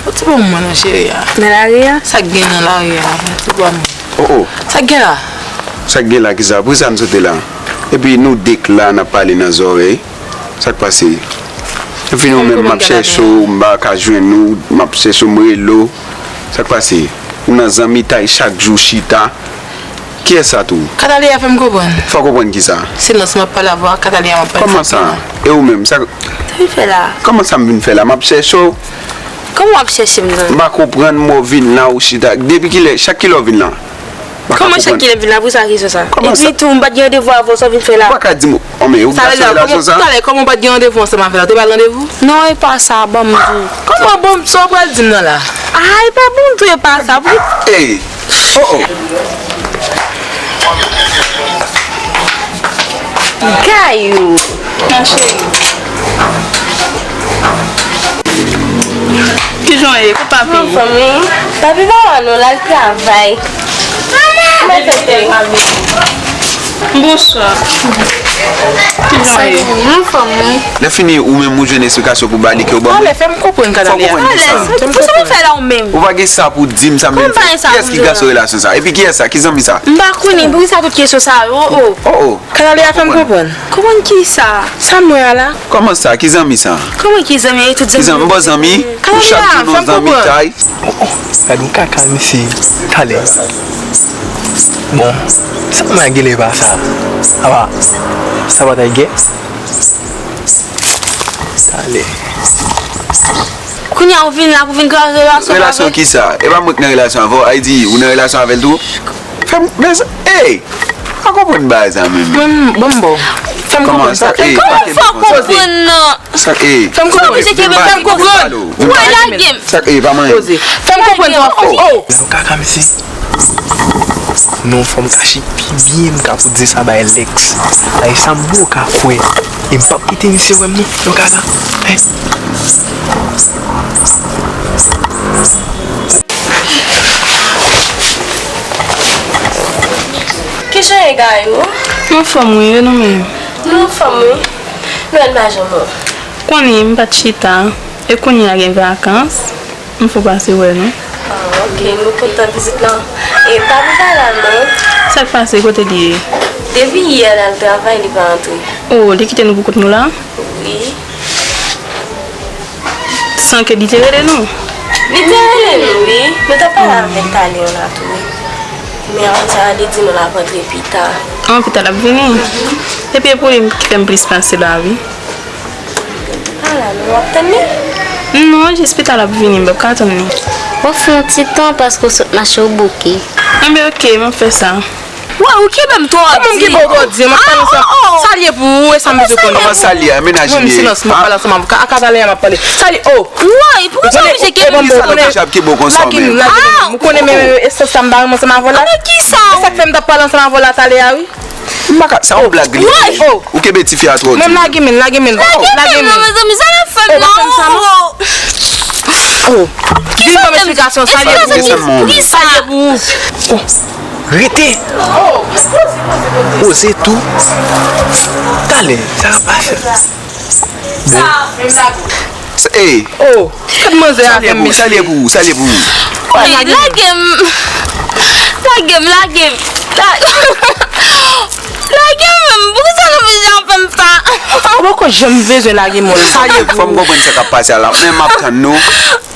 Ou ti bon mwen non, cheri a. Nan lari a? Sa k gen nan lari a? Ti bon mwen. Oh, oh. Sa k gen la? Sa k gen la, kisa? Poukisa n sot la? Epi nou de k la, n ap pale nan zòrèy. Sa k pase? Epi nou menm, m ap chèche w, m pa ka jwenn ou, m ap chèche w, m rele w. Sa k pase? Ou nan zanmitay chak jou chita. Kiyès sa tou? Kataleya fè m konprann. Fè w konprann kisa? Silans m ap pale avè w, Kataleya m ap pale. Kòman sa? E ou menm, sa... Sa w fè la? Kòman sa m vin fè la? M ap chèche w. Kòman w ap chèche m nan? M pa konprann, m wè w vin la, ou chita. Depi kilè, chak kilè w vin la? M pa ka konprann. Kòman chak kilè m vin la? Poukisa kesyon sa? Kòman sa? Epi tou, m pa t gen randevou avè w, sa w vin fè la? Ou pa ka di m, oh, men ou gate relasyon sa? Talè, kòman w pa t gen randevou ansanm avè l la? Te ba l randevou? Non, e pa sa, ban m di w. Kòman ban m, sa w pral di m nan la? Ah, e pa ban m di w, e pa sa. Pou... Ey! Oh, oh. Gayou. Nan cheri. Kijan w ye? Kot papi? Anfòm wi. Papi pa wè nou, l al travay. Mwen fè tèl. Bonswa. Kijan w ye? Anfòm wi. Lè fini, ou menm ou jwenn esplikasyon pou ba li ke w ban mwen. Talè, fè m konprann, Kataleya. Fò w konprann kisa? Talè, sa, sa w fè la ou menm? Ou pa gen sa pou di m sa menm. Kiyès ki gason relasyon sa? Epi kiyès sa? Ki zanmi sa? M pa konnen, poukisa tout kesyon sa yo? Oh, oh. Oh, oh. Kataleya, fè m konprann. Konprann kisa? Sa m wè a la? Kòman sa? Ki zanmi sa? Kòman ki zanmi? Tout zanmi. Ki zanmi? M ba w zanmi? Ou chak jou nan zanmitay. Oh, oh, gade yon kaka misye talè. Bon, sa mwen genlè pa sa. Apa, sa pa ta gen? Talè. Kounye a ou vin la pou vin kraze relasyon. Relasyon kisa? E pa mwen ki nan relasyon avè w, Ayiti, ou nan relasyon avè l tou? Fè m, men, ey! Pa konprann bagay sa menm. Mwen, bon, bon. Fè m konprann sa. Kòman sa? Ey, pa kenbe konsa. Fè m konprann nan. Sa, ey. Fè m konprann. Fè m konprann. Ou wè lage m. Sa, ey, pa manyen. Poze. Fè m konprann sa w ap fè. Oh. Gade yon kaka misye. Non, fò m kache pi byen m ka pou di sa bay Lex. Ay sa m poko ka kwè. E m p ap kite misye wè m non. Yon kaka. Hey. Bagay ou? M anfòm wi, e nou menm? Nou anfòm wi. Nou wè n pa janm wè w. Konnen m pa t chita. E kounye a gen vakans. M fou pase wè nou. Ah, ok, nou kontan vizit lan. E pa pou pa la non. Sa k pase, kote li ye? Depi yè l al travay, li pa antre. Oh, li kite nou pou kont nou la? Wi. San ke li te rele nou? Li te rele nou, wi. Nou t ap pale avè l talè a la tou, wi. Men apre sa, li di nou l ap antre pita. An, pita l ap vini? Epi e pou li ki fè m plis pase la, wi. Ala, nou ap tann li? Non, jis pita l ap vini, m p ap ka tann li. W ap fè yon ti tan paske w sot mache w bouke. Enben, ok, m ap fè sa. Wè, ou kenbe m twò di. Kòman m kenbe w twò di? M ap pale ansanm. Sa l ye pou ou, e sa m bezwen konnen. Kòman sa l ye a? Mennaj li ye? Silans, m ap pale ansanm avè w. Ka, ka talè a m ap pale. Sa l ye? Oh! Woy, poukisa w oblije kenbe m? Lage m, lage m. Ou konnen men, men, men, e sa m pa renmen ansanm avè w la. Anben kisa? E sa k fè m t ap pale ansanm avè w la talè a, wi. M pa ka, sa yon blag li ye. Ou kenbe tifi a twò di. Menm lage men, lage men. Lage men non, mezanmi, sa n ap fè m nan? Oh. Vin ban m esplikasyon, sa l ye pou ou? Sa l ye pou ou? Oh. Rete. Poze tou. Talè, sa va pase. Sa, menm la. Sa, ey. Oh, gad manzè a fè m mesye. Sa l ye pou ou, sa l ye pou ou. Woy, lage m. Lage m, lage m. La- Lage m menm, poukisa nou bezwen ap fè m sa? Ou poko janm bezwen lage moun. Sa l ye pou ou. Fò m konprann sa k ap pase a la. Men m ap tann nou.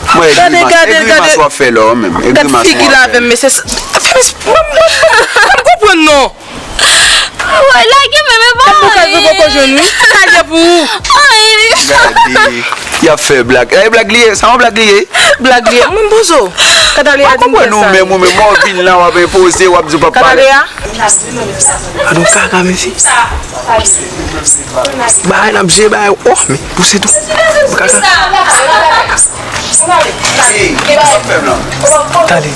Mwen e grimas, e grimas w ap fè la w menm. E grimas w ap fè. Gad figi l avè m, mesye. Fè m konprann non. Woy, lage men, men pa anyen. Gad bokaz ou poko jwenn wi. Sa l ye pou ou? Ay. Gade, y ap fè blag. E blag li ye, sa yon blag li ye? Blag li ye. Mwen poze w. Kataleya di m fè sa. Mwen konprann ou menm, ou menm, w ap vin la, w ap enpoze, w ap di w p ap pale. Kataleya? Gad yon kaka, mesye. Bagay n ap jere bagay, oh, men pouse tou. Kaka. Tande.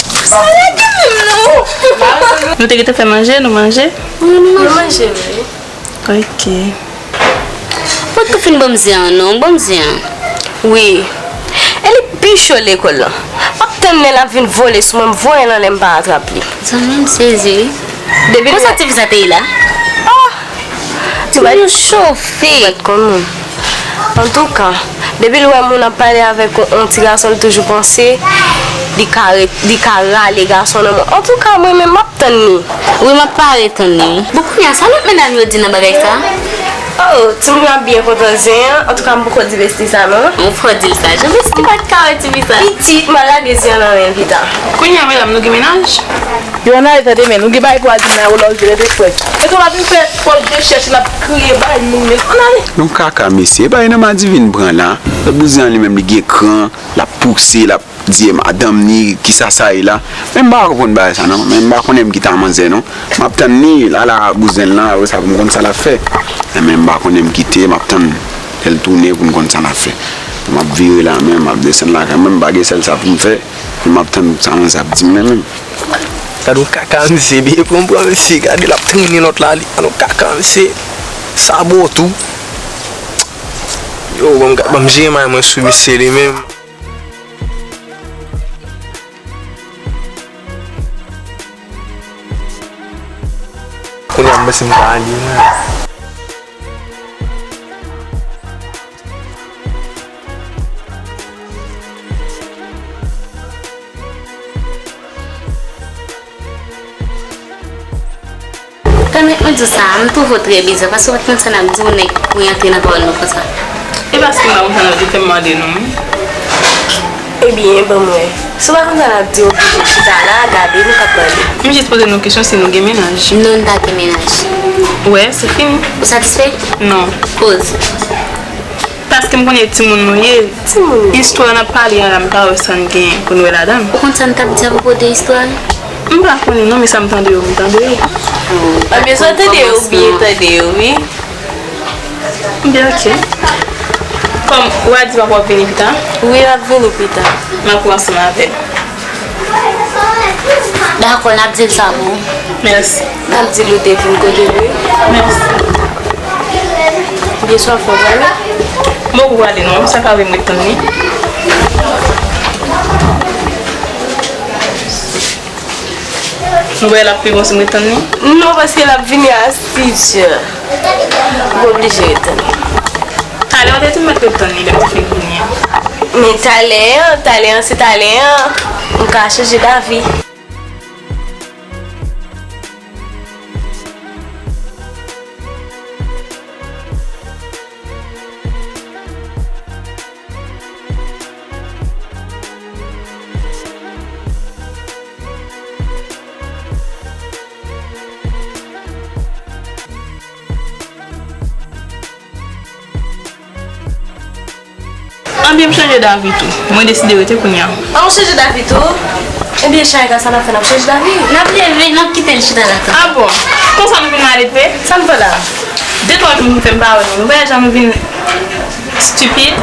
Nou te gentan fè manje, nou manje? Wi, nou manje, wi. Ok. Ou tou fin ban m zen an, non, ban m zen an. Wi. E li pi cho lekòl lan. M ap tann lè l ap vin vole sou mwen, m voye l anlè, m pa atrap li. Zanmi m sezi, wi. Depi konsa tifi sa te ye la? Ah! Ti nou chofe. Antouka, depi l wè moun ap pale avèk yon, yon ti gason, l toujou panse li ka ret, li ka rale gason nan men. Antouka, mwen menm, m ap tann li. Wi, m ap pare tann li, wi. Bon, kounye a, sa lòt medam yo di nan bagay sa? Oh, timoun yo ap byen kontan zen an. Antouka, m poko di Leslie sa, non. Ou fò di l sa. Jan Leslie pa t ka wè tifi sa. Pitit, m al lage zen an nan men l pita. Kounye a, medam, nou gen mennaj? Yo ann ale tande men, nou gen bagay pou al di nan wola oje rete frèt. Etan w ap vin fè fòs de chèch, l ap kriye bay moun men. Ann ale. Yon kaka mesye, e pa e nan madivin pran la. Lòt bouzen an li menm li gen kran, l ap pouse, l ap di e madanm ni kisa sa ye la. Men m pa konprann bagay sa non, men m pa konnen m kite a manzè non. M ap tann li, l al a bouzen l lan, apre sa pou m konn sa l ap fè. Men m pa konnen m kite, m ap tann lè l tounen pou m konn sa l ap fè. M ap vire la menm, m ap desann lakay mwen, m pa gen sèl sa pou m fè. M ap tann sa manzè ap di m nan menm. Gade yon kaka misye, byen pran pran misye, gade l ap trennen lòt la li. Gade yon kaka misye. Sa bon tou. Yo, ban m, ban m jere may mwen sou misye li menm. Kounye a m panse m ka ale mwen. Pèmèt mwen di w sa, m twouve w trè biza, paske w pa t konn sa n ap di w, nèg, pou y antre nan pawòl nou konsa. E paske m pa konn sa n ap di, fè m mande nou, wi. Ebyen, ban m wè. Si w pa konn sa n ap di, oblije chita la, gade, nou k ap pale. M jis poze nou kesyon si nou gen mennaj. Non, n pa gen mennaj. Wè, se fini. Ou satisfè? Non. Koz. Paske m konnen timoun nou ye. Timoun nou ye. Istwa n ap pale an la, m pa wè sa n gen pou n wè ladan l. Ou konn sa n t ap di apwopo de istwa a? M pa konnen non, men sa m tande yo, m tande yo. Anben, sa w tande yo, ou byen tande yo, wi. Byen, ok. Kòm w a di papa w ap vini pita? Wi, l ap vini pita. M ap wè ansanm avè l. Dakò, n ap di l sa pou ou. Mèsi. N ap di l ou te vin kote l, wi. Mèsi. Byen, sa w ap fè, w prale? M poko prale non, sa ka vin ret tann li. Ou wè l ap pi bon si m ret tann li? Non, paske l ap vini a sis è. M oblije ret tann li. Talè w te di m mèt ret tann li lè m te fin vini an. Men talè an, talè an se talè an. M ka chanje davi. Anben, m chanje davi tou. Mwen deside rete kounye a. Ah, ou chanje davi tou? Ebyen, Shaïka, sa n ap fè, n ap chanje davi? N ap leve, n ap kite l chita la tou. Ah bon? Konsa nou vin malad vre? Sa n fè la? De twa jou m fè m pa wè nou. Nou pa wè jan nou vin stipid?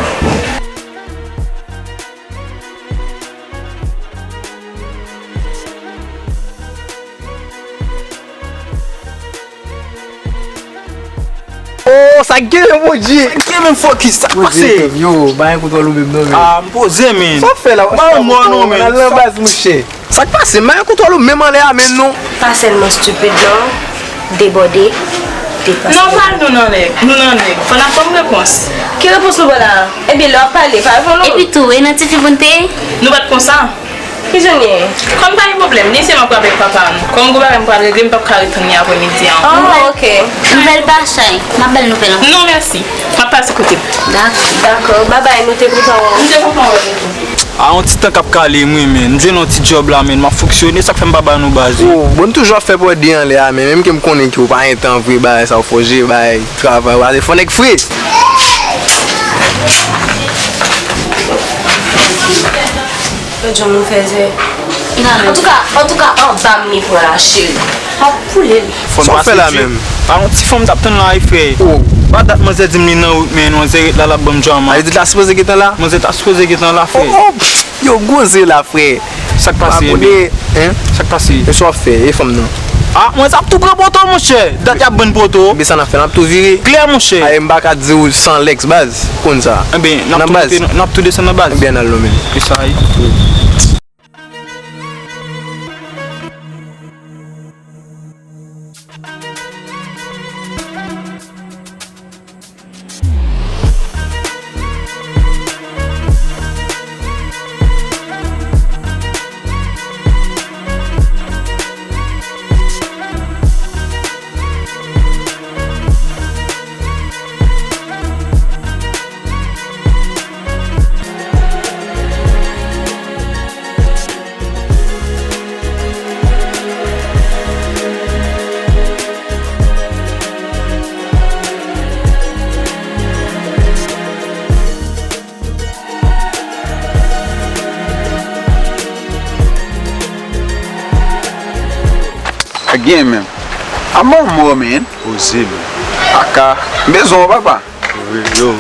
Oh, sa k gen, Bondye? Sa k gen menm, Fokis? Sa k pase? Yo, bagay kontwòl ou menm non, men. Ah, m poze, men. Sa w fè la? Ba yon mò non, men. Al nan baz, monchè. Sa k pase? M pa gen kontwòl ou menm anlè a menm non. Pa sèlman stupid non, debòde, depase. Non, pa nou nan nèg, nou nan nèg. Fò n ap ban m repons. Ki repons nou ba la? Ebyen, lè w ap pale, pa reponn nou. Epi tou, e nan tifi pou n te ye? Nou pa t konsa. Ki jan n ye? Kòm pa gen pwoblèm, li se m ap avèk papa nou. Kòm gon bagay m pral regle, m p ap ka ret tann li aprèmidi an. Oh, ok. Nouvèl pa chay. M ap ba l nouvèl an. Non, mèsi. M ap pase kote m. Dakò. Dakò. Babay, nou te kontan wè w. M te kontan wè w tou. A yon ti tan k ap kale m wi, men. M jwenn yon ti djòb la, men. M ap fonksyone, sa k fè m pa ba nou baz wi. Oh, bon, m toujou ap fè pwòd de anlè a, men menm ke m konnen ke w pa gen tan vre, bagay sa w fòje, bagay travay, w ale fò nèg fre. Lòt jou moun fè zè. Antouka, antouka, anba m li pran la, cheri. Ap boule m. Sa w fè la menm? A yon ti fanm t ap tann la wi, frè. Oh. Pa dat manzè di m li nan wout, men manzè ret la, l ap ban m djama. A, li te ta sipoze gentan la? Manzè ta sipoze gentan la, frè. Oh, oh. Yo, gwo ze la, frè. Sa k pase, Abone, hein? Sa k pase? E sa w ap fè, e fanm nan? Ah, mwen sa ap tou pran poto, monchè. Dat y ap ban n poto. Ebyen, sa n ap fè, n ap tou vire. Klè, monchè. Aye, m pa ka di w san lèks, baz. Konn sa. Ebyen, n ap tou monte, n ap tou desann nan baz. Ebyen, n al non, men. E sa, wi. Gen menm. A manman w, men. Poze, men. Aka. M bezwen w, papa. Yo,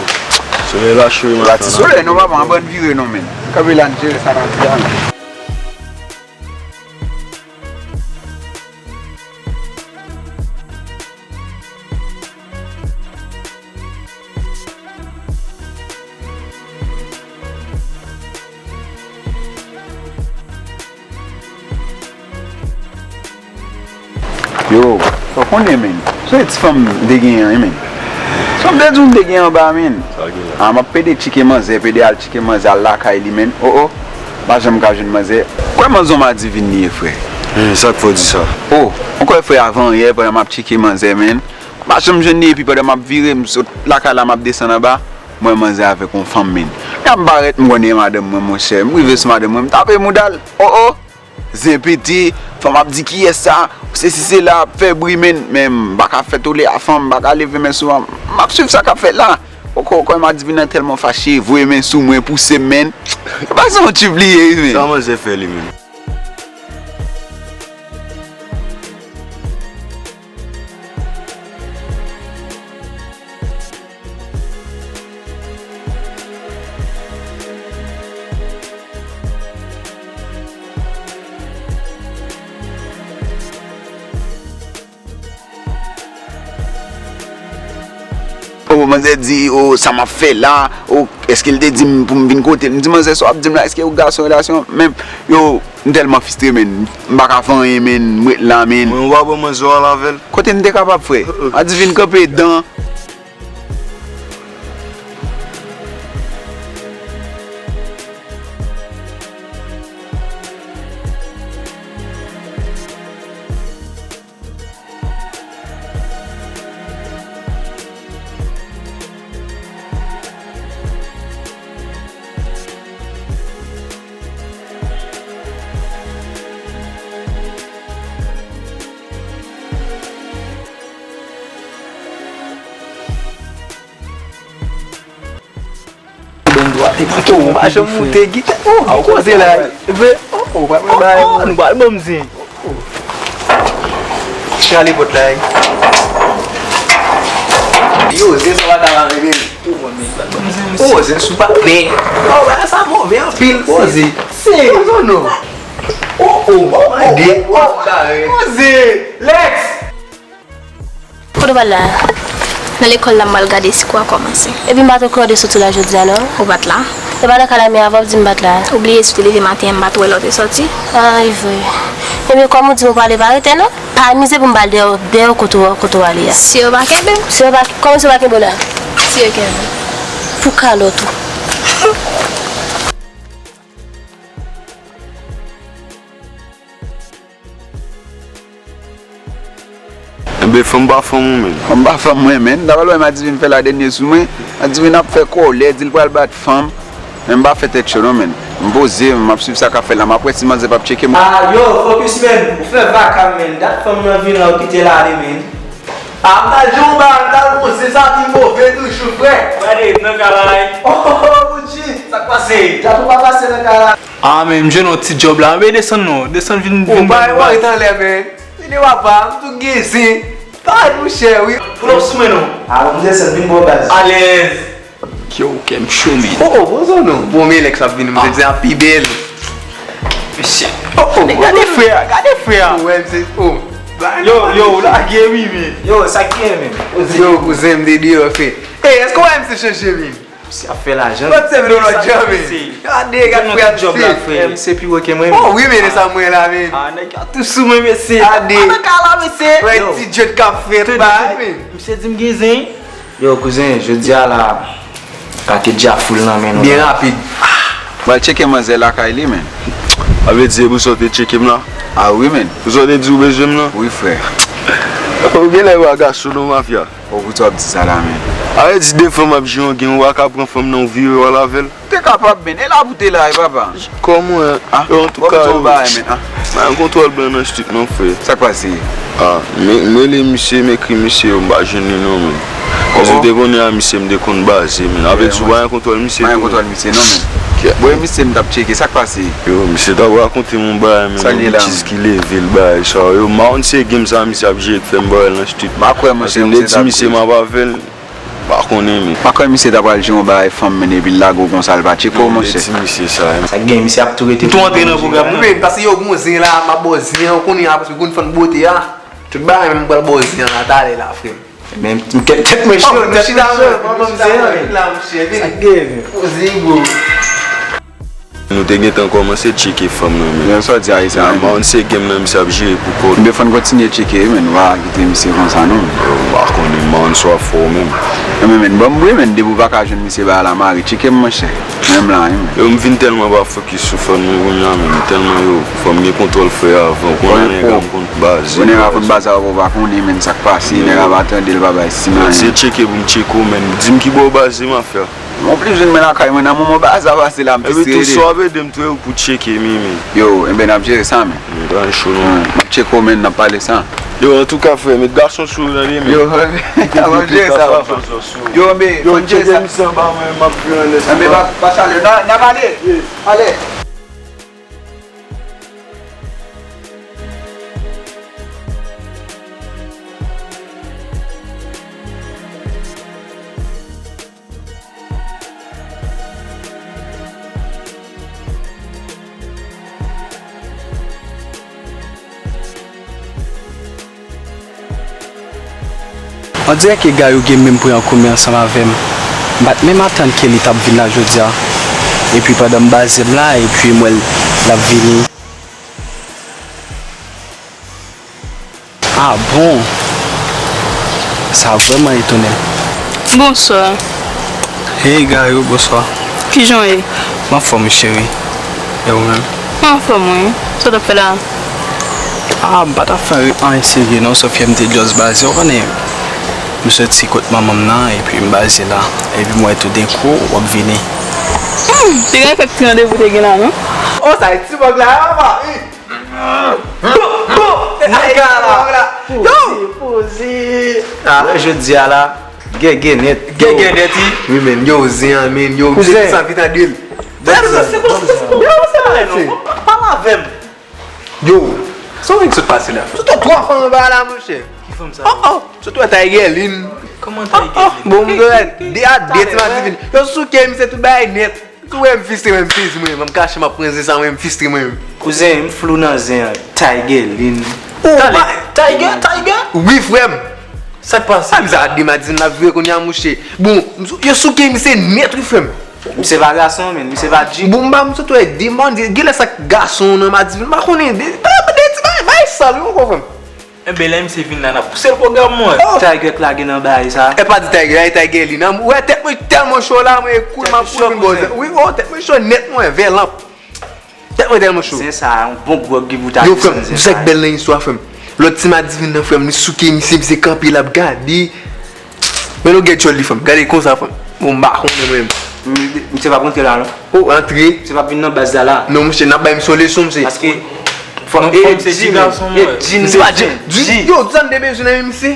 solèy la cho, wi. Pa ti solèy non, papa, anba n vire non, men. Kanpe la, n jere sa n ap di a, men. Yo, sa w konnen, men. Se ti fanm m te genyen an, men. Sa m te di w m te genyen anba, men. Sa gen la? A, m ap pede tcheke manzè, pede al tcheke manzè, al lakay li, men. Oh, oh. M pa janm ka jwenn manzè. Kwè manzè w Madivin li ye, frè. Hen, sa k fè w di sa? Oh, ou kwè frè, avan yè, pandan m ap tcheke manzè, men. M pa janm jwenn li, epi pandan m ap vire, m sot lakay la, m ap desann anba, m wè manzè avèk yon fanm, men. Lè m parèt, m konnen madanm mwen, monchè. M rive sou madanm mwen, m tape mouda l. Oh, oh! Zen pete, fanm ap di kiyès sa, sesi sela, ap fè bri, men, men m pa ka fè tole a fanm, m pa ka leve men sou fanm. M ap swiv sa k ap fèt la. Poko kwè Madivin nan tèlman fache, voye men sou mwen, pouse m, men. Se pa sa yon tip li ye, men. Sa manzè fè li menm? Oh, O, manzè di, o, sa m ap fè la, o, èske l te di m pou m vin kote l? M di, manzè, sa w ap di m la, èske ou gason relasyon? Men, yo, m tèlman fristre, men, m pa ka fè anyen, men, m ret la, men. Mwen, w pa ban manzè w al avè l? Kote m te kapab, frè? Adivin kanpe dan. Bon, dwa te manke. Oh, m pa janm moute gita. Oh, gen koze la. Vre? Oh, oh, pa mwen bay. Oh, nou pa ban m zen. Chale pòt la. Yo, zen sa pa ta la, bebe. Oh, zen sou pa. Men, oh, bagay sa move anpil, koze. Se. Oh, non. Oh, oh, oh, oh, oh, koze. Lex! Kote w pral la? Nan lekòl la, m pral gade si kou a kòmanse. Epi m pa t okouran de soti la jodi a, non. Ou pa t la? E pa nan kay la m ye avan w di m pa t la? Ou bliye si w te leve maten an, m pa t wè lè w te soti. Ah, e vre. Ebyen, kòm ou di m ou prale, pa rete, non. Pa mize pou m pral dèyè w, dèyè w kote w, kote w ale a. Si yo pa kenbe m? Si yo pa, kòman si yo pa kenbe w la? Si yo kenbe m. Pou kalòt ou. Enben, fanm pa fanm ou menm. Fanm pa fanm mwen, menn. Dapre lè Madivin fè la dènye sou mwen, Madivin ap fè kòlè, di l pral bat fanm. Men m pa fè tèt cho non, menn. M poze, m ap swiv sa k ap fèt la, m ap wè si manzè p ap tcheke m. Ah, yo, focus, menn. Ou fè vaka, menn. Dat fanm nan vin la, ou kite l ale, menn. Ah, m t al jwe yon bagay, m t al poze, sa vin move toujou, frè. Gade, nan kay la. Oh, oh, oh, Gucci, sa k pase? Djab ou pa pase nan kay la. Ah, men m jwenn yon ti djòb la. Anben desann non. Desann vin, vin ban nou baz. Ou pa ret anlè, men. Vini papa, m tou gen zen. Pa monchè, wi. Pull up sou mwen non. Ah, m desann vin ban w baz. Alèz. Yo, kè m cho, men. Oh, oh, bon zò non. Bon, men Lex ap vini, m te di a pi bèl. Mesye. Oh, oh, gade frè a, gade frè a. Ou wè m se, oh. Yo, yo, ou lage wi, men. Yo, sa k gen menm? Yo, kouzen, m te deyò, frè. Ey, èske w wè m se chanje, men? Misye ap fè lajan. Kot se vle lòt jan, men? Gade, gade frè a, misye. Misye pi wo ke mwen. Oh, wi, men sa mwen la, men. Ah, nèg yo tou sou mwen, mesye. Gade. Ann nan kay la, mesye. Wè ti djòt k ap fèt, bay, men. Misye di m gen zen. Yo, kouzen, jodi a la, kake dja foul nan men nou la. Byen rapid. M pral tcheke manzè lakay li, men. A vle di, e pou sa w te tcheke m la? Ah wi, men. Pou sa w te di w bezwen m nan? Wi, frè. Ou genlè wa gason non, mafya. Bon, poukisa w ap di sa la, men? Arete di de fanm ap jwe yon gen, ou pa ka pran fanm nan, ou vire w al avè l. Ou te kapab, men. E la pou te la, e papa. Kòman? Ah, yo, antouka, yo. Mwen gen kontwòl blan nan street nan, frè. Sa k pase? Ah, m, m rele misye, m ekri misye, yo, m pa jwenn li non, men. Kote m te konnen a misye, m te konn baze, men. Avè di, ou pa gen kontwòl misye tou? M pa gen kontwòl misye non, men. Bon, e misye m t ap tcheke, sa k pase? Yo, misye t ap rakonte m yon bagay, men, yon betiz ki leve l, bagay sa yo. M pa konn si e game sa misye ap jere k fè m ba w nan street. M pa kwè, monchè, misye t ap di misye m ap avè l. M pa konnen, men. M pa kwè misye ta pral jwe yon bagay fanm, men, epi l lage w konsa, l pa tcheke w, monchè. Ti misye sa, sa gen, misye ap tou rete. M tou antre nan pwogram nan. Wi, men, paske yo gon zen la, m ap ba w zen an, ou konnen a, paske gon fann bote a. Tout bagay, men, m pral ba w zen an la, talè la, frè m. Men, m tèt, tèt mwen cho, tèt mwen cho, m ap ba w zen an. Vin la, monchè, vin. Sa gen, men. Poze, bro. Nou te gentan kòmanse tcheke fanm nan, men. Yo, sa w di a, e sa, men. M pa konn si e game nan misye ap jere pou kò l. Ebyen, fò n kontinye tcheke, wi, men. Nou pa kite misye konsa, non, men. Yo, m pa konnen, m pa konn sa w ap fè w menm. Non, men, men, ban m bri, men, depi w pa ka jwenn misye ba la mare, tcheke m, monchè. Menm la, wi, men. Yo, m vin tèlman pa fokis sou fanm nan kounye a, men, m tèlman yo, fò m gen kontwòl frè avan. Kounye a nèg la m konn baze. Kounye a nèg la konn baze avan, ou pa konnen, men, sa k pase, nèg la pa tande l, pa bay siy anyen. Se tcheke pou m tcheke w, men. Di m ki bò w baze, mafya. Mwen plis vin men lakay mwen nan moman bagay sa pase la, m plis rele. Epi tou, si w ap ede m tou, e ou pou tcheke, men, men. Yo, enben, n ap jere sa, men. M pa cho non. M ap tcheke w, men, n ap pale sa. Yo, antouka, frè, met gason sou ou, tande, men. Yo, n ap jere sa, papa. Yo, enben, yo, fò n jere sa. Tcheke misye anba mwen, m ap vin anlè. Enben, pa, pa chale, n a, n ap ale. Ale. On dirè ke Gayou gen menm pwen an komen ansanm avè m. M pa t menm atann ke li t ap vin la jodi a. Epi pandan m baze m la, epi m wè l, l ap vini. Ah bon? Sa vrèman etonnen. Bonswa. Hey Gayou, bonswa. Kijan w ye? M anfòm wi cheri. E ou menm? Mwen anfòm wi. Sa w t ap fè la? Ah, m pa t ap fè anyen serye non, sòf ke m te just baze, ou konnen. M soti kot manman m nan, epi m baze la. Epi m wè toudenkou, w ap vini. Hmm, te gen kèk ti randevou te gen la non? Oh, sa e ti bòg la, papa. Bon, bon, nèg la. Yo! Poze, poze. Ah, jodi a la, gègè nèt. Gègè nèt, wi. Wi, men, yo, zen an, men, yo, kouzen. Sa vit an dil. Yo, se bon, se bon, se bon, se bon, non. Pale avè m. Yo, sa w vin sot pase la? Sot twò fanm anba la, monchè. Ki fanm sa? Oh, oh, sot wè Tiger Lynn. Kòman Tiger Lynn? Bon, m gen de a de ti mati vin. Yo souke misye tout bagay nèt. Tou wè m fistre mwen, m sezi mwen, m kache m ap pran zen sa mwen, m fistre mwen. Kouzen, m flou nan zen an. Tiger Lynn. Tande, Tiger, Tiger? Wi, frè m. Sa k pase? A, m sa de madi n ap vire kounye a, mouche. Bon, yo souke misye nèt, wi, frè m. Misye pa gason, men, misye pa G. Bon, m pa m sot wè de madi, genlè sa k gason nan madi, m pa konnen, de, de, de ti bagay, bagay sal, wi, frè m. Enben, lè misye vin la, n ap pouse l pwogram mwen. Oh! Tiger k lage nan bagay sa. E pa di Tiger, e Tiger li nan. Ou wè tèt mwen tèlman cho la, mwen koul, m ap koul vin bò zen. Wi, oh, tèt mwen cho nèt, mwen, vè lanp. Tèt mwen tèlman cho. Zen sa, yon bon gwòg ki pou ta desann zen sa. Yo, frè m, sa k bèl nan istwa, frè m. Lòt ti madi vin nan, frè m, li souke misye, misye kanpe, l ap gade. Men nou gen tchòl li, frè m. Gade konsa, frè m. Bon, m pa konnen mwen menm. Misye p ap rantre la, non? Oh, antre. Misye p ap vin nan baz la, la. Non, monchè, n ap bay misye yon leson, misye. Paske fòk e fanm se ti gason, mwen. Misye pa G. Yo, di sa n te bezwen nan men misye.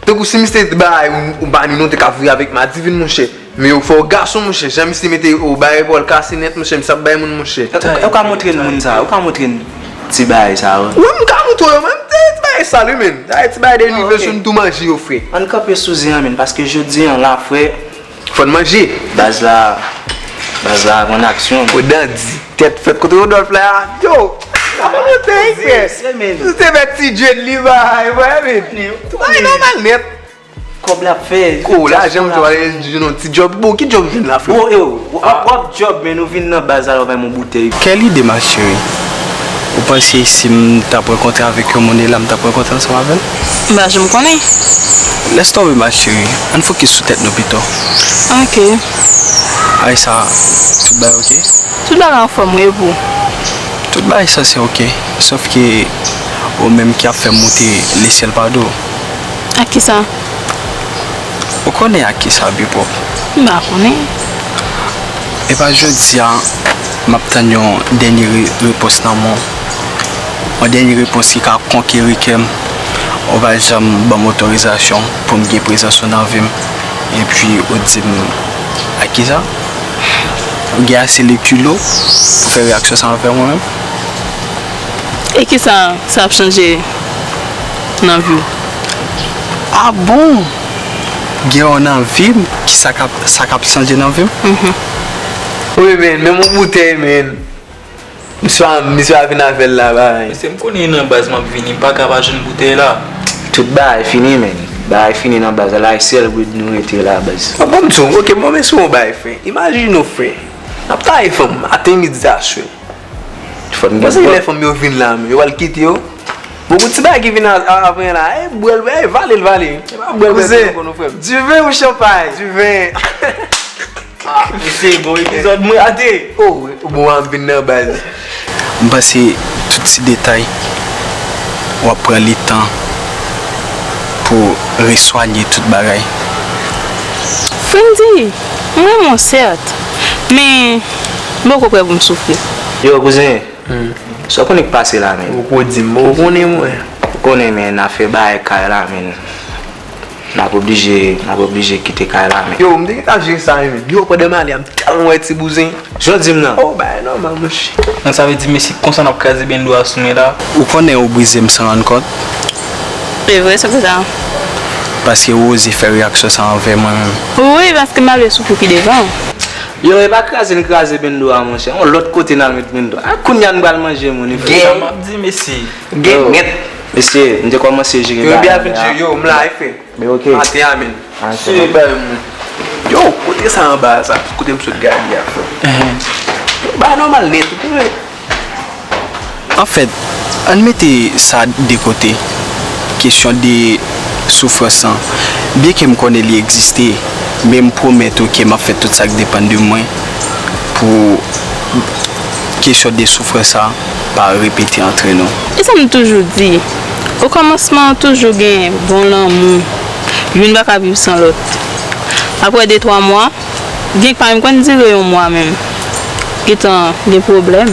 Tankou si misye te bay ou, ou ba ni non, te ka vire avèk Madivin, monchè. Men yo fè w gason, monchè. Jan misye mete ou bay epòl kase nèt, monchè, misye ap bay moun, monchè. Ou ka montre n moun sa, ou ka montre n ti bagay sa, wi. Wi, m ka montre w yo, men ti bagay sal wi, men. Ti bagay de innovation, m tou manje yo, frè. Ann kanpe sou zen an, men, paske jodi an la, frè, fò n manje. Baz la, baz la ap an aksyon. Fò dan di. Tèt fèt kote Rodolphe la, yo! Sa pa monte, frè. Ou te fè ti dread li bay, frè, men. Tout bagay nòmal nèt. Kòb la fè. Ko, lajan m jwenn nan ti djòb. Bon, ki djòb ou jwenn la, frè? Bon, yo, w ap, w ap djòb, men nou vin nan baz la, w ap bay m yon boutèy. Quelle idée, ma chérie? Ou panse si m t ap rankontre avèk yon moun e la, m t ap rankontre ansanm avè l? M pa janm konnen. Lès tonbe, ma chérie. Ann fokis sou tèt nou pito. Ok. Ay sa, tout bagay ok? Tout bagay anfòm, wi, e pou? Tout bagay sanse ok, sòf ke ou menm ki ap fè m moute lesyèl pa do. Ak kisa? Ou konnen ak kisa, Bebop? M pa konnen. Epa jodi a, m ap tann yon dènye re-, repons nan men w. Yon dènye repons ki ka konkeri kè m. Ou pa janm ban m otorizasyon pou m gen prezans ou nan vi m. Epi ou di m, ak kisa? Ou gen ase lekilo pou fè reyaksyon sa anvè mwen menm? E kisa sa ap chanje nan vi w? Ah bon? Gen yon nan vi m, kisa k ap, sa k ap chanje nan vi m? Mhm. Wi, men, men yon boutèy, men. Misye a, misye a vin avè l la, bay. Mesye, m konnen nan baz m ap vini, m pa ka pa jwenn boutèy la. Tout bagay fini, men. Bagay fini nan baz la, la e sèl wid nou rete la, baz. Ah, bon, m di w, ok, bon, men sou yon bagay, frè. Imajine w, frè. N ap taye fanm, maten, midi, aswè. Fò n gen. Bon, se lè fanm yo vin la, men yo pral kite yo. Bon, gon ti bagay ki vin a, a, apre la, e bwè l, e vale l, vale. E pa bwè l, bwè l, non, frè m. Diven ou chanpay? Diven. Ah, mesye, gon epizòd mwen rate. Oh, bon, an vin nan baz. M panse tout ti detay, w ap pran letan pou reswanye tout bagay. Frendy, m renmen w, sèt, men m poko prè pou m soufri. Yo, kouzen, sa w konnen k pase la, men? Ou poko di m, ou konnen mwen. Ou konnen, men, afè bagay kay la, men. N ap oblije, n ap oblije kite kay la, men. Yo, m te gentan jere sa, men. Yo, pandan m ale a, m tèlman wè ti bouzen. Jan w di m nan? Oh, bagay nòmal, monchè. Donk, sa vle di, mesye, konsa n ap kraze bendo a sou mwen la? Ou konnen ou brize m san rann kont? Se vre, se pou sa. Paske ou oze fè reyaksyon sa anvè mwen menm. Wi, paske m pa vle soufri pi devan. Yo, e pa kraze n kraze bendo a, monchè. Yon lòt kote n al met bendo a. A, kounye a n pral manje moun, wi, frè. Sa m ap di, mesye. Gen nèt. Mesye, m te kòmanse jere bagay la. Yo, byen vin jere, yo, m la, e frè. Men ok. Maten a menm. Ah, se bon. Yo, kote sa anba a sa? Kote m sot gade a, frè? Yo, bagay nòmal nèt, ou konnen. Anfèt, ann mete sa de kote, kesyon de soufrans lan. Byenke m konnen li egziste, men m pwomèt ou ke m ap fè tout sa k depann de mwen pou kesyon de soufrans sa pa repete antre nou. E sa m toujou di, okòmansman toujou gen bon lanmou, youn pa ka viv san lòt. Apre de twa mwa, gen k pa menm konn dire yon mwa menm, gentan gen pwoblèm.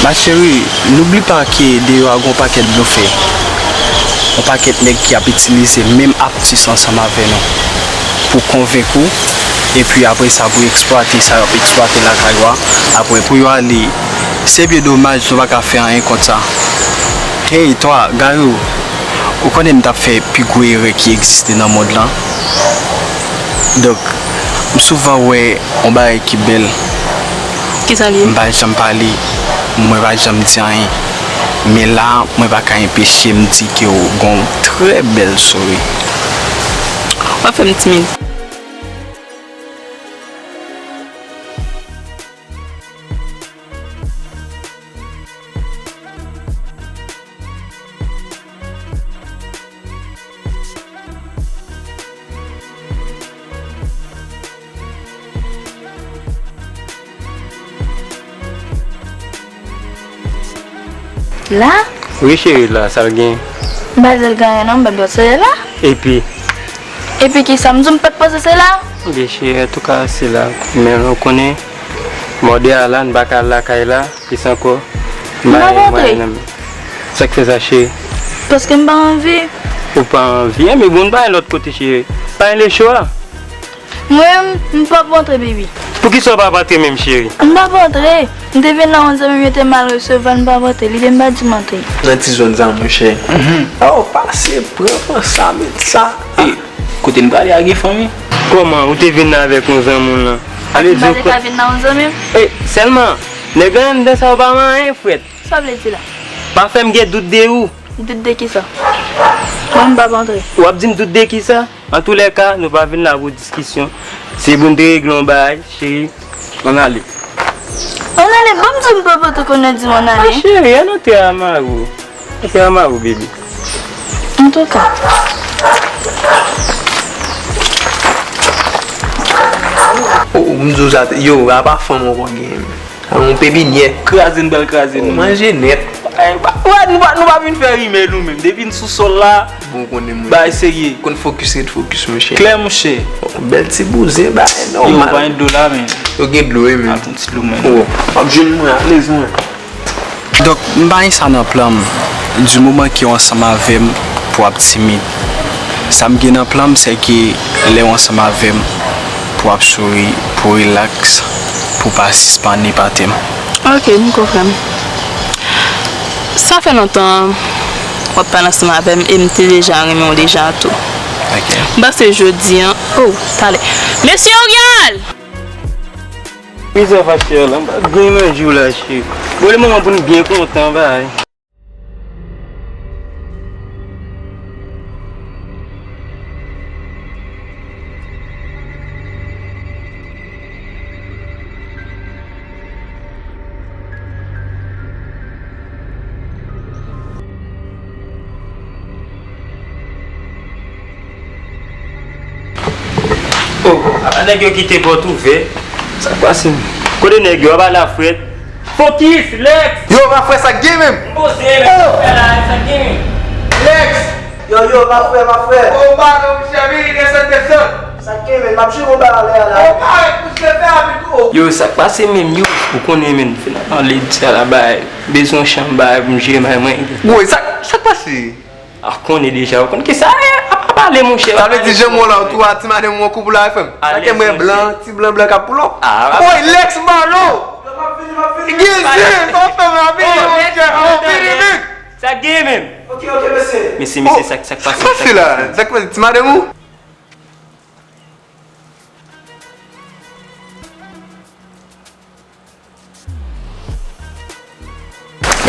Ma chérie, n'oublie pas que deyò a gon pakèt blofè, yon pakèt nèg ki ap itilize menm aptis ansanm avè nou pou konvenk ou, epi apre sa pou eksplwate sa y ap eksplwate lakay ou a, apre pou yo ale. Se byen domaj, nou pa ka fè anyen kont sa. Hey, twa, Gayou, ou konnen m t ap fè pi gwo erè ki egziste nan mond lan? Donk, m souvan wè yon bagay ki bèl. Kisa l ye? M pa janm pale, mwen pa janm di anyen. Men la, mwen pa ka enpeche m di ke w gon trè bèl souri. W ap fè m timid. La? Wi, cheri, la, sa l gen? M pa di l gen anyen, non, m pa t panse se la. Epi? Epi kisa? M di w m pa t panse se la. Ok, cheri, antouka, se la. Men, ou konnen, mòde a la, n pa ka al lakay la. Kisa ankò? M pa antre. Sa k fè sa, cheri? Paske m pa anvi. Ou pa anvi? Enben, bon, n pa al lòt kote, cheri. Pa gen lechwa. Mwen, m p ap antre, baby. Poukisa w p ap antre menm, cheri? M p ap antre. M te vin la, yon zanmi m yo te mal resevwa, m p ap antre. Li te m pa di m antre. Nan ti zòn sa, monchè. Oh, pase, pran, pran sa, met sa. E, kote n prale a gen fanmi? Kòman, ou te vin la avèk yon zanmi w lan? Ale di w. M pa te ka vin la yon zanmi m? E, sèlman, nèg anndan sa yo pa manyen, frèt. Sa w vle di la? Pa fè m gen dout de ou. Dout de kisa? Mwen, m p ap antre. W ap di m dout de kisa? Antoulèka, nou pa vin la pou diskisyon. Se pou n te regle yon bagay, cheri. Ann ale. Ann ale, ban m di m papa te konnen di m ann ale. Ah, cheri, ann antre a mari w. Antre a mari w, baby. Antouka. Oh, m di w sa, yo, apa fanm ankò gen. Yon pepinyè. Kraze n pral kraze n. Manje nèt. Ay, ba, wè, nou pa, nou pa vin fè rimè nou menm. Depi n sou sòl la, bon, konnen mwen. Bay serye. Konn fokis, ret fokis, monchè. Klè, monchè. Bèl ti bouzen, bay nòmal. Yo, pa gen dlo la, men. Yo gen dlo, wi, men. Al pran ti dlo, men. Oh, w ap jwenn mwen, alèz mwen. Donk, m pa gen sa nan plan m. Di moman ke w ansanm avè m, pou w ap timid. Sa m gen nan plan m, se ke lè w ansanm avè m, pou w ap souri, pou w rilaks, pou w pa sispann epate m. Ok, m konprann. Sa fè lontan w ap pale ansanm avè m e m te deja renmen w deja tou. Ok. M panse jodi a, oh, talè. Mesye Oriol! Kisa w fache a la? M pa t gen manje w la, cheri. Bon, le moman pou n byen kontan, bay. Oh, ala nèg yo kite pòt ouvè. Sa k pase? Kote nèg yo? Ap ala frèt. Fokis, Lex! Yo, ma frè, sa k gen menm? M poze, men, oh! Sa k gen menm? Lex! Yo, yo, ma frè, ma frè. Oh, padon, monchè, vini, desann, desann. Sa k gen menm? M ap jere yon bagay anlè a la. Oh, parèt, pousse fè a vit, oh. Yo, sa k pase menm, yo? Ou konnen, menm, finalman, ledi a la, bay, bezwen yon chanm, bay, pou m jere, bay, mwen. Woy, sa, sa k pase? Ah, konnen deja, ou konn kisa a, ap pale, monchè. Sa vle di, jan mwen la, ou tou a ti madanm ou an koup la, frè m. Sa ke mwen blan, ti blan blan k ap pull up. Woy, Lex Malo! Gen zen, sa w fè m la, vini, monchè, oh, vini vit! Sa gen menm? Ok, ok, mesye. Mesye, mesye, sa, sa k pase, sa k pase la? Sa k pase, ti madanm ou?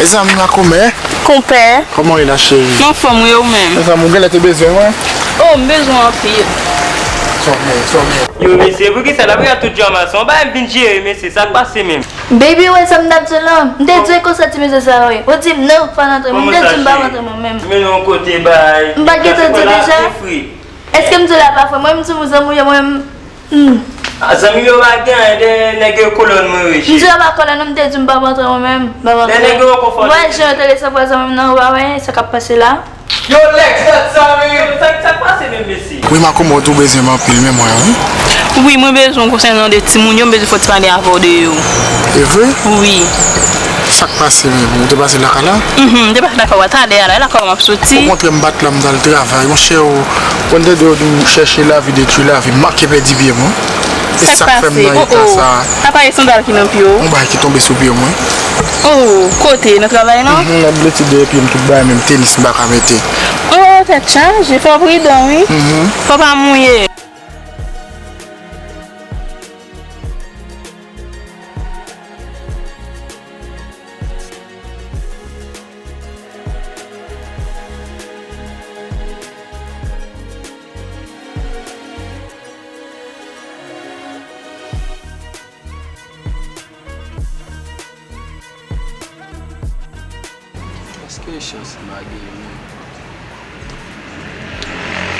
Mezanmi, ma kòmè. Konpè. Kòman w ye la, cheri? M anfòm, wi, ou menm? Mezanmi, ou genlè te bezwen mwen? Oh, m bezwen w anpil. Sòmè, sòmè. Yo, mesye, poukisa n ap gade tout jan mason? Ba m vin jere, mesye, sa k pase menm? Baby, ou wè sa m t ap di w lan? M te di w e konsa ti mesye sa yo ye. Ou di m non, fò n antre. M te di m p ap antre mwen menm. Men non, kote bay. M pa t gentan di w deja? Èske m di w la pa fre? Mwen, m di w zanmi w ye, mwen, Hmm. Ah, zanmi yo pa gen anyen, de nèg yo kolòn mwen wi. M di yo pa kolòn, m te di m p ap antre mwen menm. M p ap antre. De nèg yo konfòme. Wè, jan yo te lese pwa zanmi m nan, ou pa wè sa k ap pase la? Yo, Lex, dat sa, men. Yo, sa, sa k pase menm, mesye? Wi, ma kòmè, ou bezwen m anpil, men mwen, wi. Wi, mwen bezwen w konsènan de timoun yo, m bezwen fò ti pale avè w de yo. E vre? Wi. Sa k pase menm? Ou te pase lakay la? Mhm, m te pase lakay w a talè a la, e lakay w a m ap soti. Okontrè, m pa t la, m t al travay. Monchè, ou konn tande yo di m chèche lavi detwi lavi, m manke pèdi pye mwen. E sa k fè m nan eta sa a. Apa e sandal ki nan pye w? Yon bagay ki tonbe sou pye mwen. Oh, kote? Nan travay lan? Mhm, nan bleti dèyè pye m, tout bagay, menm tenis m pa ka mete. Oh, tèt chaje, fò w pridan, wi. Mhm. Fò w pa mouye. Èske e chans m pa genyen menm?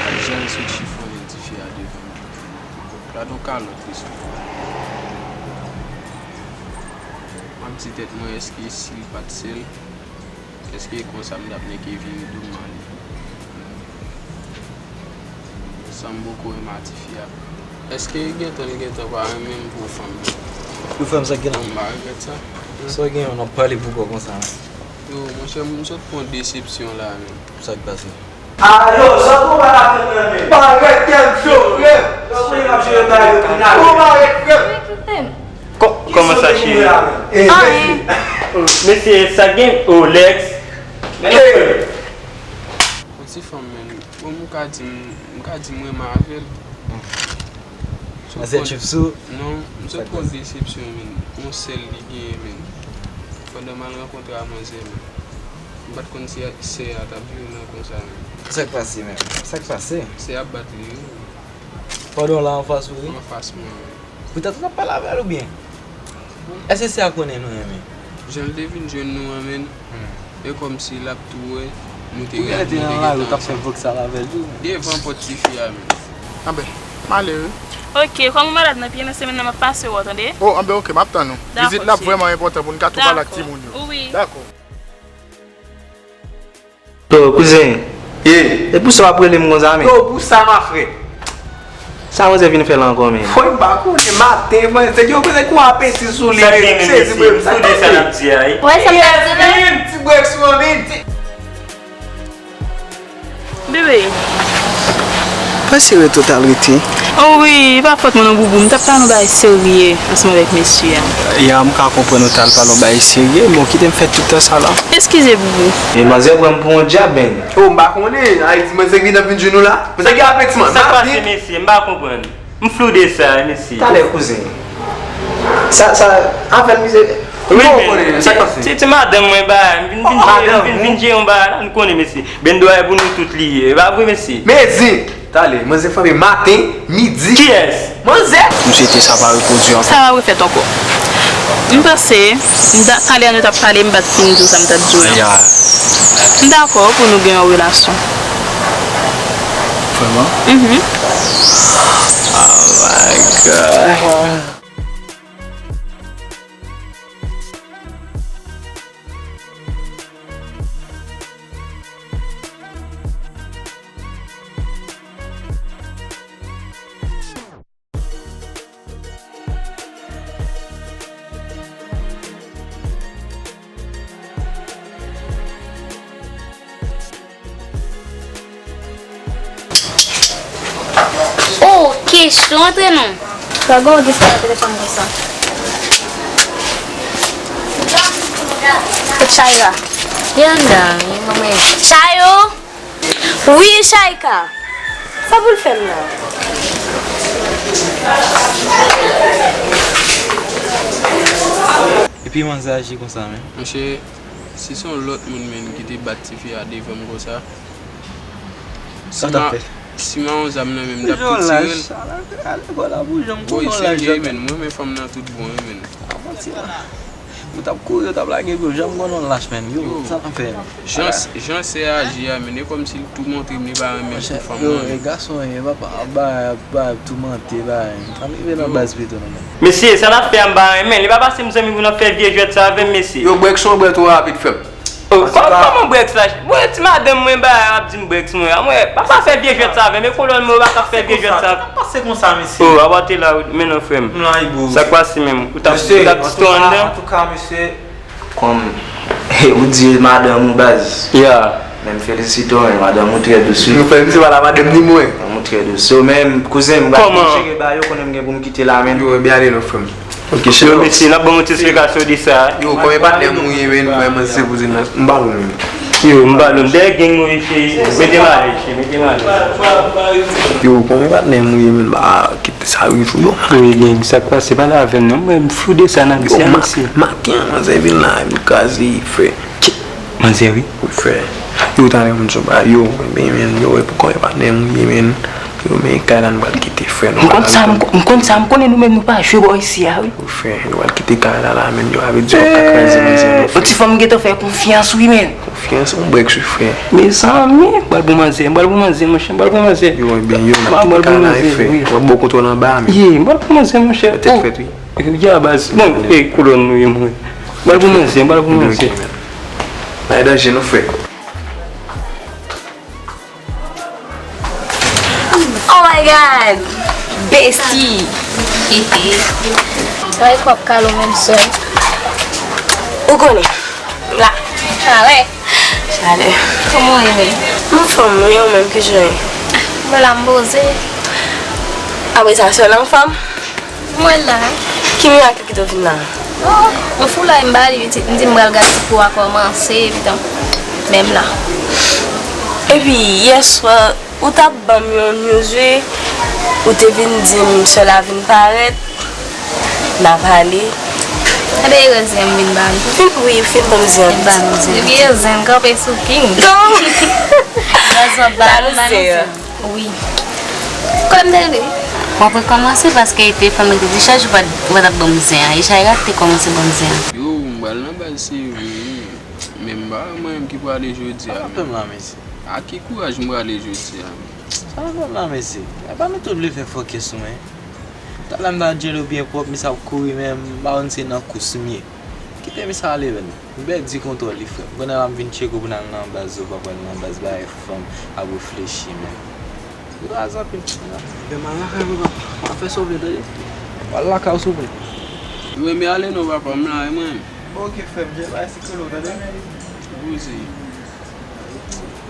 Ak jan l sot chifonnen tifi a devan m. Gad yon kalòt li sot. M ap di tèt mwen, èske si l pa t sèl, èske konsa m t ap nèke vire do m ale? San m poko renmen a tifi a. Èske gentan, li gentan pa renmen m pou fanm nan? Pou fanm sa gentan. M pa regrèt sa. Sa w gen, w ap pale pou kò konsa, men. Yo, monchè, m sot pran desepsyon la, men. Sa k pase? Ah, yo, sa w pral atann nan, men. Parèt kèm cho, frè. Sa w konnen m ap jere bagay yo pou n ale. Ou parèt, frè. Kò-, kòman sa, cheri? Anyen. Mesye, sa gen, oh, Lex. Yon ti fanm, men. Bon, m ka di m, m ka di m renmen avè l. Manzè tchip sou? Non, m sot pran desepsyon, men. Yon sèl li genyen, men. Pandan m al rankontre a manzè, men. M pa t konn si sè a t ap vyolan konsa, men. Sa k pase, men? Sa k pase? Sè a ap bat li, wi. Pandan w la anfas ou, wi? Anfas mwen, wi. Poutèt ou t ap pale avè l oubyen? Èske se a konnen nou renmen? Jan l te vin jwenn nou an, men, e kòmsi l ap tou wè nou te rèd, nou te gentan ansanm. Ou genlè te nan lari, ou t ap fè voksal avè l tou. Devan pòt tifi a, men. Anben, m ale, wi. Oke, kòm ou malad nan pye, nan semèn nan, m ap pase wè w, tande? Oh, anben, oke, m ap tann ou. Vizit la ap vrèman enpòtan pou n ka tou pale ak timoun yo. Dakò, cheri. Wi. Dakò. Yo, kouzen. Ye. E pou sa w ap rele m konsa, men? Yo, pou sa, ma frè. Sa manzè vin fè la ankò, men? Fò m pa konnen, maten, manzè, yo, konnen kou apeti sou li, men, sezi pou m, sa k pase? Wè, sa m t ap di la. Ti brèk sou an, men. Bebe. Pase reto t al rete. Oh wi, e pa fòt mwen non, Boubou. M t ap pale yon bagay serye ansanm avèk mesye a. Ya, m ka konprann ou t al pale yon bagay serye. Bon, kite m fè tout tan sa la. Eskize, Boubou. E manzè pran m pou yon djab, men. Oh, m pa konnen. Ayiti, manzè vin ap vin jwenn nou la. Manzè gen apetiman. Sa k pase, mesye? M pa konprann. M flou de sa, mesye. Talè, kouzen. Sa, sa, afè l, misye. Wi, men, se, se madanm mwen, ba, m vin, vin jere, m vin, vin jere yon bagay la, nou konnen, mesye. Bendwa e pou nou tout li ye, e pa vre, mesye? Mezi, talè, manzè frape maten, midi. Kiyès? Manzè! M swete sa pa repwodui ankò. Sa pa refèt ankò. M panse, m ta, talè a nou t ap pale, m pa t fin di w sa m t ap di w la. Ya. M dakò pou nou gen yon relasyon. Vrèman? Mhm. Oh my God. Oh, kesyon, antre non. Pa gen yon disparate telefòn konsa. Kot Chayra? Li anndan, wi, manman. Chayo! Wi, Chayka! Sa pou l fè m la? Epi manzè aji konsa, men. Monchè, Si se yon lòt moun menm ki te bat tifi a devan m konsa, si m a, si m a yon zam nan menm, m t ap tou tire l. Boy, serye, menn, m renmen fanm nan tout bon wi, menn. Ou t ap kouri, ou t ap lage, bro. Janm konn yon lach, menn. Yo, sa n ap fè, menn? Jan, jan sè a aji a, menn, e kòmsi l tou montre m li pa renmen m pou fanm nan. Yo, e gason, e papa, ap bay, ap bay, ap toumante, bay. Ann rive nan baz pito, non, menn. Mesye, sa n ap fè a m pa renmen. Li pa pase m zanmi pou n ap fè vye jwèt sa avè m, mesye. Yo, Brèk, se yon bwè twò rapid, frè m. Oh, kòman Brèks la? Mwen, ti madanm mwen, ba, ap di m Brèks mwen. Mwen, pa, pa fè vye jwèt sa avè m. E kolòn mwen, pa ka fè vye jwèt sa. Pase konsa, mesye. Oh, awa te la, men non, frè m. Sa k pase menm? Ou t ap, ou t ap di to anndan? Antouka, mesye, kòm ou di madanm ou baz. Yeah. Men m felisite w, men madanm ou trè dous, wi. Yo fè m se pa la madanm ni mwen. Madanm ou trè dous. So, men kouzen m pral jere ba yo, konnen m gen pou m kite la, men. Yo, byen ale non, frè m. Ok, yo, mesye, n ap ban m yon ti esplikasyon de sa. Yo, konbyen patnè m ou ye, menn, mwen, mwen se pou di nan, m pa lou, menn. Yo, m pa lou, dèyè gang nou ye, cheri. Mete m alèz, cheri, mete m alèz. Yo, konbyen patnè m ou ye, menn, ba, kite sa rive, yo. Wi, gang, sa k pase, pale avè m, non. Mwen, m fou de sa n ap di a, mesye. Maten an, manzè vin la, vin kraze, frè. Manzè, wi. Wi, frè. Yo, talè, m di w, ba, yo, men, men, yo, e pou konbyen patnè m ou ye, menn. Yo, men kay la n pral kite, frè, nou pral ale. M konn sa, m konn sa, m konnen nou menm nou pa jwe bò isi a, wi. Wi, frè, nou pral kite kay la la, menn, yo, avè di w ap ka kraze manzè, non, frè. Yon ti fanm m gentan fè konfyans, wi, menn. Konfyans, yon Brèks, wi, frè. Mezanmi, m pral pran manzè, m pral pran manzè, monchè, m pral pran manzè. Yo, ebyen, yo, n ap kite kay la, wi, frè. W ap ba w kontwòl anba, menn. Ye, m pral pran manzè, monchè. Tèt frèt, wi. Ya baz. Bon, e kolòn nou ye, mwen. M pral pran manzè, m pral pran manzè. Bay danje, non, frè. Oh my God! Bestie! Woy, kòb kalo menm sèl. Ou konnen. La. Chalè. Chalè. Kòman w ye menm? M anfòm, wi, ou menm ki jan w ye? Mwen la m poze. Apre sa, sèl anfòm? Mwen la. Ki mirak ki kite w vin la? Oh, m foulay m ba li pitit, m di m pral gade si kou a kòmanse, epi tou, menm la. Epi, yèswa, ou t ap ban m yon news, wi. Ou te vin di m sè la vin parèt, n a pale. Ebyen, erezman m vin ba nou. Fin, wi, fin ban m zen an. Vin ba nou zen. Epi, zen kanpe sou king. Non. Ba nou zen an. Wi. Kote m te rete? W ap rekòmanse paske te fanm nan te di chak jou w pa t ap ban m zen an. E Jayra ki te kòmanse ban m zen an. Yo, m pral nan baz serye wi. Men m pa wè mwen menm ki prale jodi a. Sa k ap fè m la, mesye? A ki kouraj m prale jodi a? Sa k ap fè m la, mesye? Epa nou tout vle fè fòkès nou, en. Talè m ta djèl ou byen pwòp, misye ap kouri, men m pa konn se nan kous m ye. Kite misye ale, menn. M pèdi kontwòl li, frè m. Kounye a la m vin tcheke w pou n al nan baz, ou pa pral nan baz, bagay fanm ap reflechi, menn. Raz anpil. Fè m al lakay mwen, papa. W ap fè sa w vle, tande. W al lakay w, souple. Ou renmen ale non, papa, m la, e mwen. Bon, ok, frè m, jen bay sikolo, tande. Poze.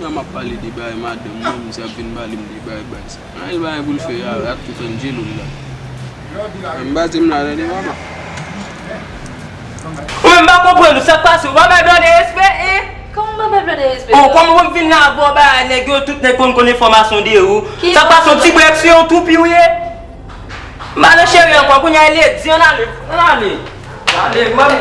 Nan m ap pale de bagay madanm mwen, misye ap vin pale m de bagay baz. Anyen l pa gen pou l fè a, ak tout Angelo l la. Ann baz m la, tande papa. Ou menm m pa konprann ou, sa k pase? Ou pa bay brother respè, en? Kòman m pa bay brother respè? Oh, kòman w vin la avè w bagay nèg yo, tout nèg konn konn enfòmasyon de ou? Sa k pase, yon ti brèk sou yon toupi ou ye? M pa nan cheri ankò, kounye a e ledi, ann ale, ann ale. Ale, mwen.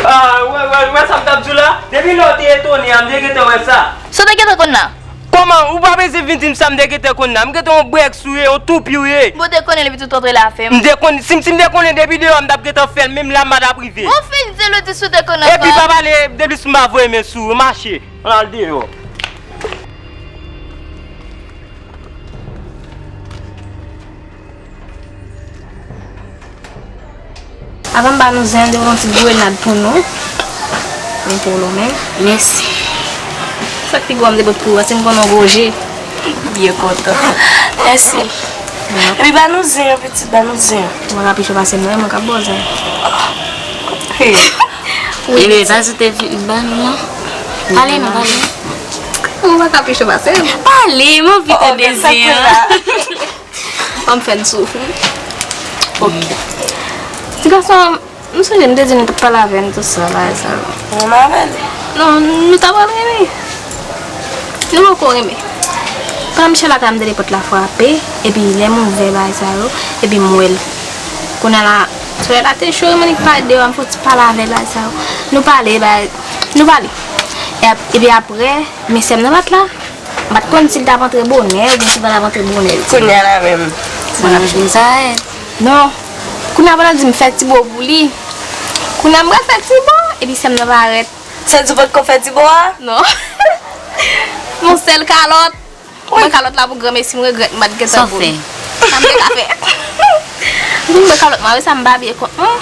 Ah, wè, wè, wè sa m t ap di w la? Depi lè w te etone a, m te gentan wè sa. Sa w te gentan konn la? Kòman? Ou pa bezwen vin di m sa m te gentan konn la. M gentan yon brèk sou ye, yon toupi w ye. Bon, w te konnen depi tout antre la fè m. M te konn, si, si m te konnen depi deyò, m t ap gentan fè l, menm la m pa t ap rive. Bon, fin di l ou di si w te konn ankò. Epi pa pale, depi si m pa voye men sou ou, mache. Ann al deyò. Avan m ba nou zen an, m te pote yon ti grenad pou nou. Men pou nou menm. Mèsi. Sa k pi gwo a m te pote pou ou a, si m konnen w gwo je. Byen kontan. Mèsi. Epi ba nou zen an, pitit, ba nou zen an. Mwen ka pi cho pase m nan, mwen ka ba w zen. Hey. Wi, anyway, sa se te fi ban nou, non? Pale non, pale. Ou pa ka pi cho pase m. Pale, m anvi tande zen an. An m fè n soufri. Ok. Ti gason, m sonje m te di nou t ap pale avè n tou sa, bagay sa yo. Renmen avè l? Non, nou ta pral renmen. Nou poko renmen. Pandan m chita lakay m, m tande pòt la frape, epi lè m ouvè bagay sa yo, epi m wè l. Kounye a la, Sou la te cho, mwen ki pale deyò, m fouti pale avè l la, sa. Nou pale, ba, nou pale. E ap- epi apre, men sè m nan pa t la. M pa t konn si l t ap antre bonè, oubyen si l pa t ap antre bonè. Kounye a la menm. Mwen ap jwenn sa, e. Non. Kounye a pandan di m fè ti bo pou li. Kounye a m pral fè ti bo, epi sè m nan parèt. Sè di w potko fè ti bo a? Non. Yon sèl kalòt. Mwen kalòt la pou granmesi, m regrèt m pa t gentan bo l. Sa m te ka fè? M vin mwen kalòt mwen, sa m babye kont mwen.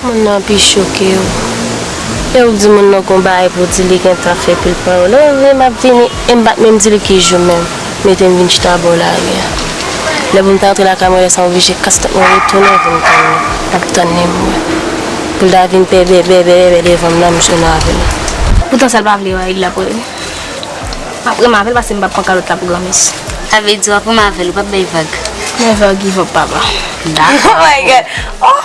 Moun nan pi choke w. E ou k di moun nan gon bagay pou w di li gentan fè pil pawòl. Lè w vini, m ap vini, e m pa t menm di l ki jou menm. Mete m vin chita bò lari a. Lè pou m ta antre lakay mwen, lè sa m oblije kase tèt mwen retounen vin tann li. M ap tann li, m wè. Pou l ta vin bèbè, bèbè, bèbè devan m nan, m jwenn avè l. Poutan sa l pa vle wè, l la pou li. M ap renmen avè l paske m p ap pran kalòt la pou granmesi. Sa vle di w ap renmen avè l, ou p ap bay vag. Never give up, papa. Dakò. Oh my God. Oh.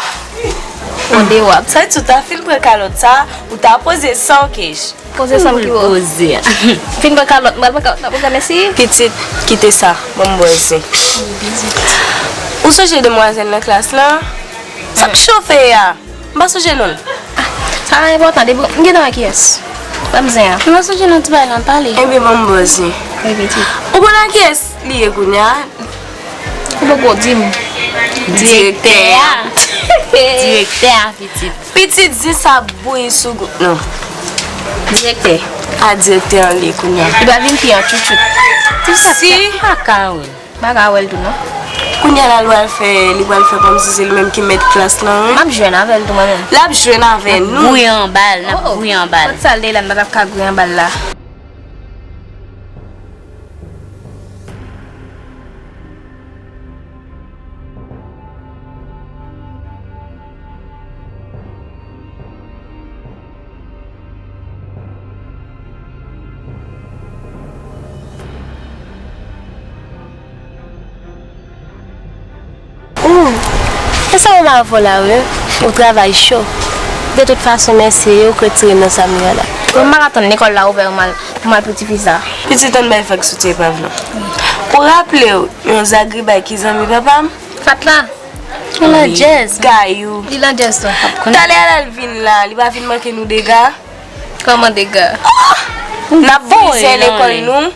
Ou de w ap. Sa vle di ou ta fin pran kalòt sa, ou ta poze san w kech. Poze san m ki bo. Poze a. Fin pran kalòt, m pral pran kalòt la pou granmesi. Pitit, kite sa, ban m bwè zen. Ou sonje demwazèl nan klas lan? Sa k chofe a? M pa sonje non l. Ah, sa pa enpòtan, depi m gentan wè kiyès. Ban m zen an. M pa sonje non ti bagay lan, pale. Ebyen, ban m bwè zen. Wi, pitit. Ou konn nan kiyès li ye kounye a? Ou poko di m. Direktè a. Direktè a, pitit. Pitit, zen sa bouyi sou gou-, non. Direktè. A direktè an li ye kounye a. Li pral vin pi an tchoutchout. Si. M pa ka wè l. M pa ka wè l tou non. Kounye a la, li pral fè, li pral fè kòmsi se li menm ki mèt klas lan, wi. M ap jwenn avè l tou mwen menm. L ap jwenn avè nou. N ap gouye anba l, n ap gouye anba l. Kot sa l te ye la, n pa t ap ka gouye anba l la. Ou, e sa ou m avè w la, wi. Ou travay cho. De tout fason, m eseye, ou k retire m nan sa m ye a la. Bon, m pa ka tann lekòl la ouvè pou m al, pou m al pou tifi sa. Pitit, ann bay vag sou ti epav lan. Ou raple w, yon zagribay ki zanmi papa m? Fat la? Li landjèz. Gayou. Li landjèz tou. Talè a l al vin la, li pa vin manke nou dega. Kòman dega? N ap brizè lekòl nou.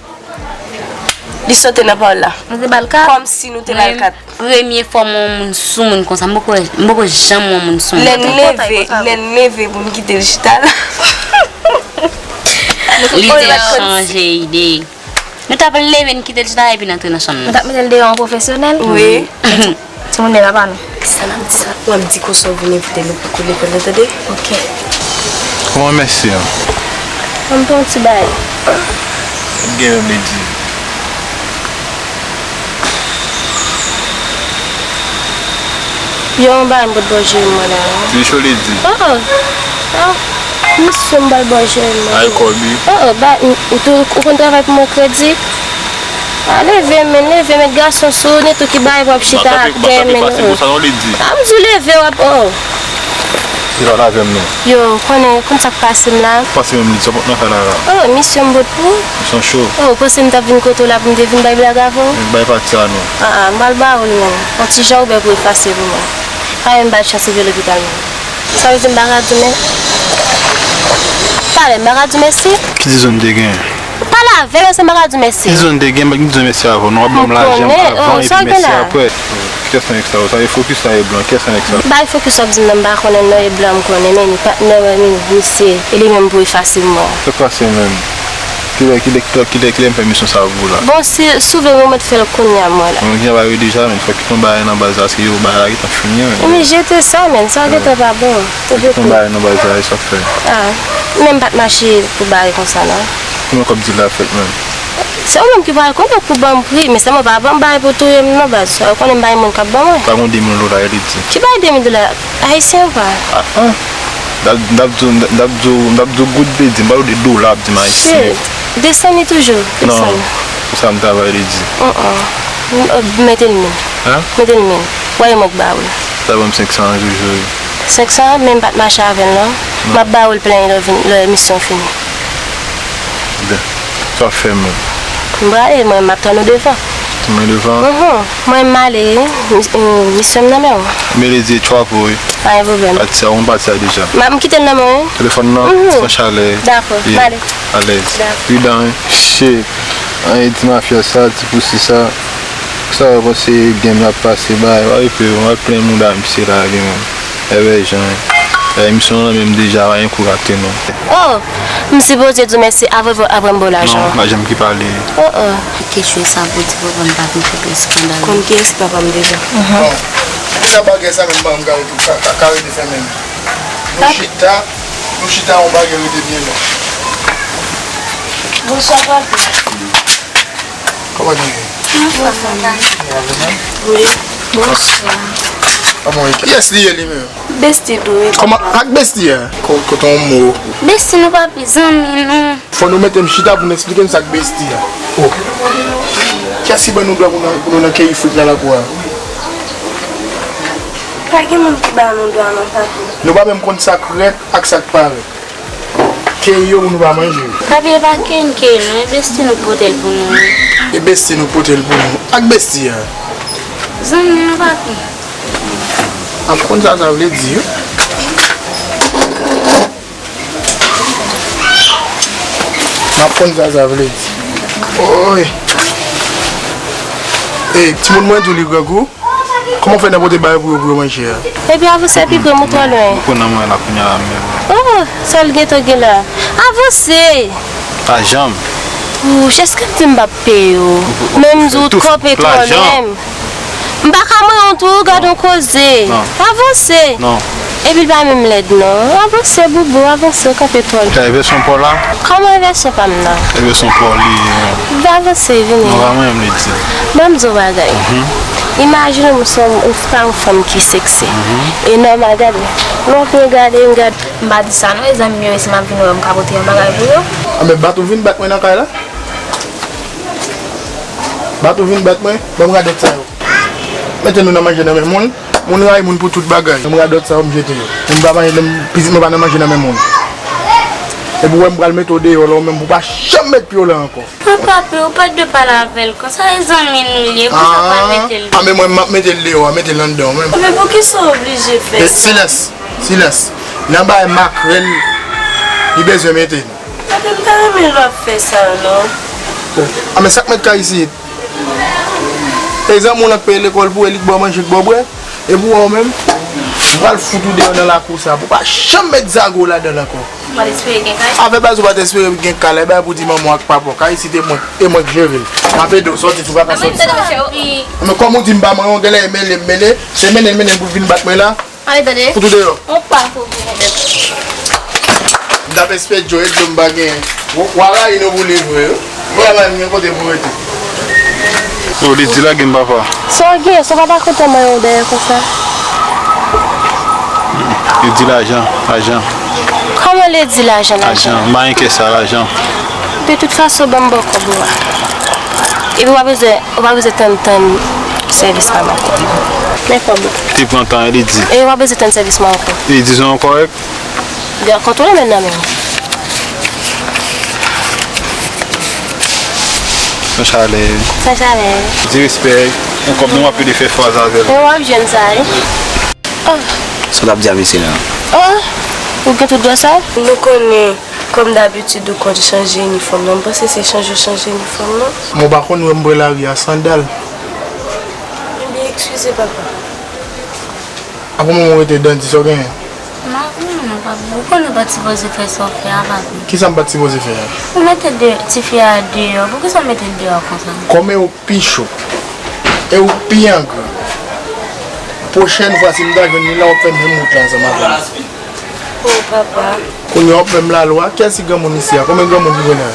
Li sote nan pawòl la. Nou te ba l kat? Kòmsi nou te ba l kat. Premye fwa m wè yon moun sou moun konsa, m poko, m poko janm wè yon moun sou moun konsa. Lè n leve, lè n leve pou n kite l chita la. Li te chanje ide. Nou t ap leve n kite l chita epi n antre nan chanm nan. Nou t ap mete l deyò an pwofesyonèl? Wi. Timoun men papa nou. Sa n ap di sa? W ap di konsa w vin envite nou pou lekòl la, tande? Ok. Kòman mèsi an? Ban m pran yon ti bagay. Gen yon midi. Yo, yon bagay m pot bò jere mwen la. Li cho li di. Oh, oh. Ah, misye m pral bò jere mwen. Ay, Kobe. Oh, oh, ba, ou tou, ou konn travay pou mwen kredi? Ah, leve, men, leve, met gason sou ou, neto ki bay w ap chita atè, men, oh. Ah, m di w leve, w ap, oh. Li pa lave m non. Yo, konnen, konn sa k pase m la? Pase menm li, sa pot nan kay la la. Oh, misye m pot pou ou. Misye cho. Oh, ou panse m t ap vin kote w la pou m te vin bay blag avè w? Bay pati a non. Ah, ah, m pral ba ou l menm. Yon ti jan oubyen pou efase pou mwen. Pa menm ba l chans rive lopital menm. Sa vle di m pa ka di w mè-, pale, m pa ka di w mèsi? Ki dizon m te gen? Pale avè m, èske m pa ka di w mèsi? Ki dizon m te gen, m pa gen dizon mèsi avè w non, w ap ban m lajan avan epi mèsi apre. Kiyès nan nèg sa yo? Sa e fokis la e blan, kiyès nan nèg sa yo? Bay fokis w ap di m nan, m pa konnen non, e blan m konnen, men li patnè w, men misye, e li menm pou efase mò. Sa k pase menm? Kilè, kilè, kilè, kilè, kilè m fè misyon sa pou ou la? Bon, si, si w vle, mwen mèt fè l kounye a, mwen la. Mwen gen bagay yo deja, men fòk yon bagay nan baz la, se yo bagay la gentan fini, men. Men jete sa, men, sa gentan pa bon. Fòk yon bagay nan baz la, e sa k fè. Ah, men m pa t mache pou bagay konsa, non. Kòman kòb di la fèt, menm? Se ou menm ki pral konn, ou pou ban m pri, men sèlman pa ban m bagay pou touye m, non, baz. Ou konnen m pa gen moun k ap ban mwen. Pa gon de mil dola, yo te di. Ki bagay de mil dola? Ayisyen ou pa? Ah, ah. N ap, n ap di w, n ap di w, n ap di w goud Lady, m pa di w dola, ap di m ayisyen. Shit. Desann li toujou. Non, desann li. Pou sa m travay Lady. Uh-uh. M, euh, mete l mil. Hein? Mete l mil. Wè, mwen k ba ou l. Sa ban m senk san an, Jojo. Senk san an, men m pa t mache avè l, non. Non. M ap ba ou l plen lè vin, lè emisyon fini. Byen. Sa w ap fè menm? M prale, mwen, m ap tann ou devan. Tann mwen devan? Mhm. Mwen, m ale, wi. Mis-, eh, misyon m nan men w. Men Lady, tchwa pou wi. Pa gen pwoblèm. Pati sa, ou pati sa deja. M ap, m kite l nan men w, wi. Telefòn nan, mhm, pran chalè. Dakò, yeah, m ale. Alèz. Dakò. Pridan, wi. Shit. An, e ti mafya sa, ti pousi sa. Sa w panse game la ap pase, bay, w ap plen mouda misye la, li menm. Evè jan, eh, emisyon an menm deja, pa gen kou rate non. Oh, m sipoze di w mèsi apre, apre m ba w lajan. Non, pa janm ki pale. Oh, oh. Ki kechwe sa pou di papa m pa vin fè plis eskandal. Konn kiyès ki papa m deja. Mhm. Bon, poukisa bagay sa menm pa m ka rete, ka, ka, ka rete fèmen? Nou chita, nou chita yon bagay rete byen lwen. Bonswa, papi. Kòman nou ye? Anfòm, papi. Ou ale menm? Wi. Bonswa. Kòman w ye? Kiyès li ye li menm? Besti tou wi. Kòman ak besti a? Ko-, kote yon mo? Besti nou papi, zanmi nou. Fò nou mete m chita pou n eksplike n sa k besti a. Oh. Kiyès ki ban nou dwa pou nou, pou nou nan keyi frik nan lakou a? Pa gen moun ki ba nou dwa non, papi. Nou pa menm konn sa k rèd ak sa k pa rèd. Keyi yo pou nou pa manje. Papi, e pa keyi n keyi non, e besti nou k pote l pou nou. E besti nou k pote l pou nou. Ak besti a? Zanmi nou, papi. M ap konn sa sa vle di wi. M ap konn sa sa vle di. Oy. Ey, timoun mwen tou li grangou. Kòman w fè nan pote bagay pou yo, pou yo manje a? Epi avanse pi pre, mwen twò lwen. Ou konn nan mwen la kounye a la menm. Oh, sa l gentan gen la. Avanse! Pa janm. Wouch, èske m di m p ap peye w? Men m di w kanpe twò lwen. M pa ka manyen w tou, gad yon koze. Non. Avanse. Non. Epi l pa menm lèd non. Avanse, boubou, avanse, w kanpe twò lwen. Sa e vèsyon pa w la? Kòman e vèsyon pa m nan? E vèsyon pa w li ye menm. Avanse, vini. Non, pa mwen menm li di. Ban m di w bagay. Mhm. Imajine w se yon, ou pa yon fanm ki seksi. Mhm. E nòmal, gade. Lè w byen gade, m gade. M pa di sa non, e zanmi m yo, e si m ap vin wè m ka pote yon bagay pou yo. Anben bat ou vin bat mwen nan kay la? Bat ou vin bat mwen? Ban m radòt sa yo. Mete nou nan manje nan men moun. Moun rayi moun pou tout bagay. Ban m radòt sa yo, m jete yo. Moun pa manje nan, pitit mwen pa nan manje nan men moun. Epi w wè m pral mete w deyò la, ou menm pou w pa janm met pye w la ankò. Papa, pe ou pa dwe pale avè l konsa, e zanmi nou li ye, poukisa w pa mete l deyò? Ah, men mwen, m ap mete l deyò a, mete l anndan, men. Men poukisa w oblije fè sa? Silans, silans. Nan bay makrèl, li bezwen mete l. Papa, m ta renmen lè w ap fè sa, non. Ah, men sa k mèt kay isit? E zanmi w lan k peye lekòl pou w, e li k ba w manje, k ba w bwè? E pou w menm, m pral fout ou deyò nan lakou sa, pou w pa janm met zago ladan l ankò. Ou pa t espere gen kay? Avè baz ou pa t espere gen kay la, e bagay pou di manman w ak papa w. Kay isit e mwen, e mwen k jere l. M ap ede w sòti, si w pa ka sòti. Men kòm ou di m pa manyen w, genlè e mele m mele, se mennen l mennen l pou l vin bat mwen la. Ale tande. Fout ou deyò. On pa pou vin avèk. M t ap espere Joe ede m pa gen. W a rayi nou pou li vre wi. Mwen pa menm gen kote pou rete. Yo, li di lage m papa. Sa w gen, sa w pa ta kontan manyen w dèyè konsa. Li di lajan, lajan. Kòman li di lajan, lajan? Lajan, m pa gen kè sa, lajan. De tout fason, ban m ba w kòb ou a. Epi w pa bezwen, w pa bezwen tann, tann sèvis pa m ankò. Men kòb ou. Te pran tan, li di. E w pa bezwen tann sèvis mwen ankò. Li di zon kòrèk. Gad, kontwole men nan men w. San chalè. San chalè. Di respè. Yon kòb nou ap ede fè fraz avè l. E w ap jwenn sa, wi. Oh. Sa w t ap di a mesye la? Oh, ou gen tout dwa sa? Nou konnen, kòm dabitid, ou konn chanje inifòm nan. M panse se chanje w chanje inifòm nan. Mwen pa konn wè m pran lari a sandal. Ebyen, eskize, papa. Apre mwen rete dan di sa w genyen. M pa konn non, papi. Ou konnen ou pa t sipoze fè sa w fè a, papi. Kisa m pa t sipoze fè a? Ou mete de, tifi a deyò. Poukisa w mete l deyò konsa? Kòm e ou k pi cho, e ou k pi angra, pwochèn fwa si m ta jwenn li la, w ap fè menm wout la ansanm avè m. Oh, papa. Kounye a w ap fè m lalwa. Kiyès ki granmoun isi a? Konbyen granmoun ki gen la?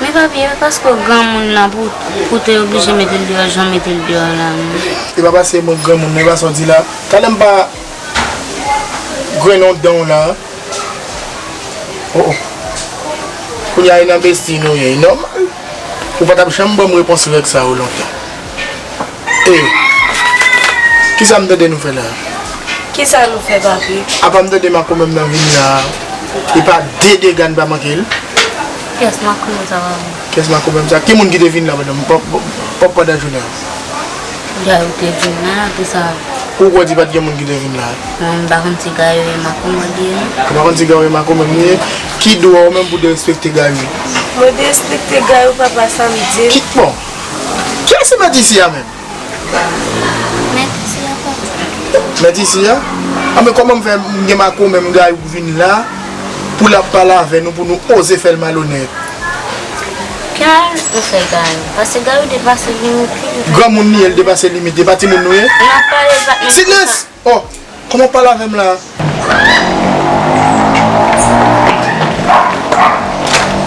Men papi, e pa paske w granmoun la pou, pou te oblije mete l deyò jan w mete l deyò la, non. E pa paske mwen granmoun nan, e pa sa w di la. Talè m pa grennen w dan w la. Oh, oh. Kounye a, e nan besti nou ye, e nòmal. Ou pa t ap janm ban m repons règ sa yo lontan. E, kisa m tande nou fè la? Kisa nou fè, papi? Apa m tande makomè m nan vin la, e pa de dega n pa manke l. Kiyès makomè sa, papi? Kiyès makomè m sa? Ki moun ki te vin la pandan m, p-, p-, p-, pandan jounen an? Gayou te vin la, pou sa. Ou kwè di pa t gen moun ki te vin la? Mwen, m pa konn si Gayou e makomè li ye, non. Ou pa konn si Gayou e makomè li ye? Ki dwa ou menm pou derespekte Gayou? Mwen derespekte Gayou, papa, sa m di. Ki, bon. Kiyès se mèt isi a menm? Mèt isi a, papa. Mèt isi a? Anben, kòman m fè m gen makomè m Gayou vin la, pou l ap pale avè nou, pou nou oze fè l malonèt? Kè nou fè Gayou. Paske Gayou depase limit li. Granmoun li ye, l depase limit li. E pa timoun nou ye? N ap pale, pa t nan... Silans! Oh! Kòman w pale avè m la?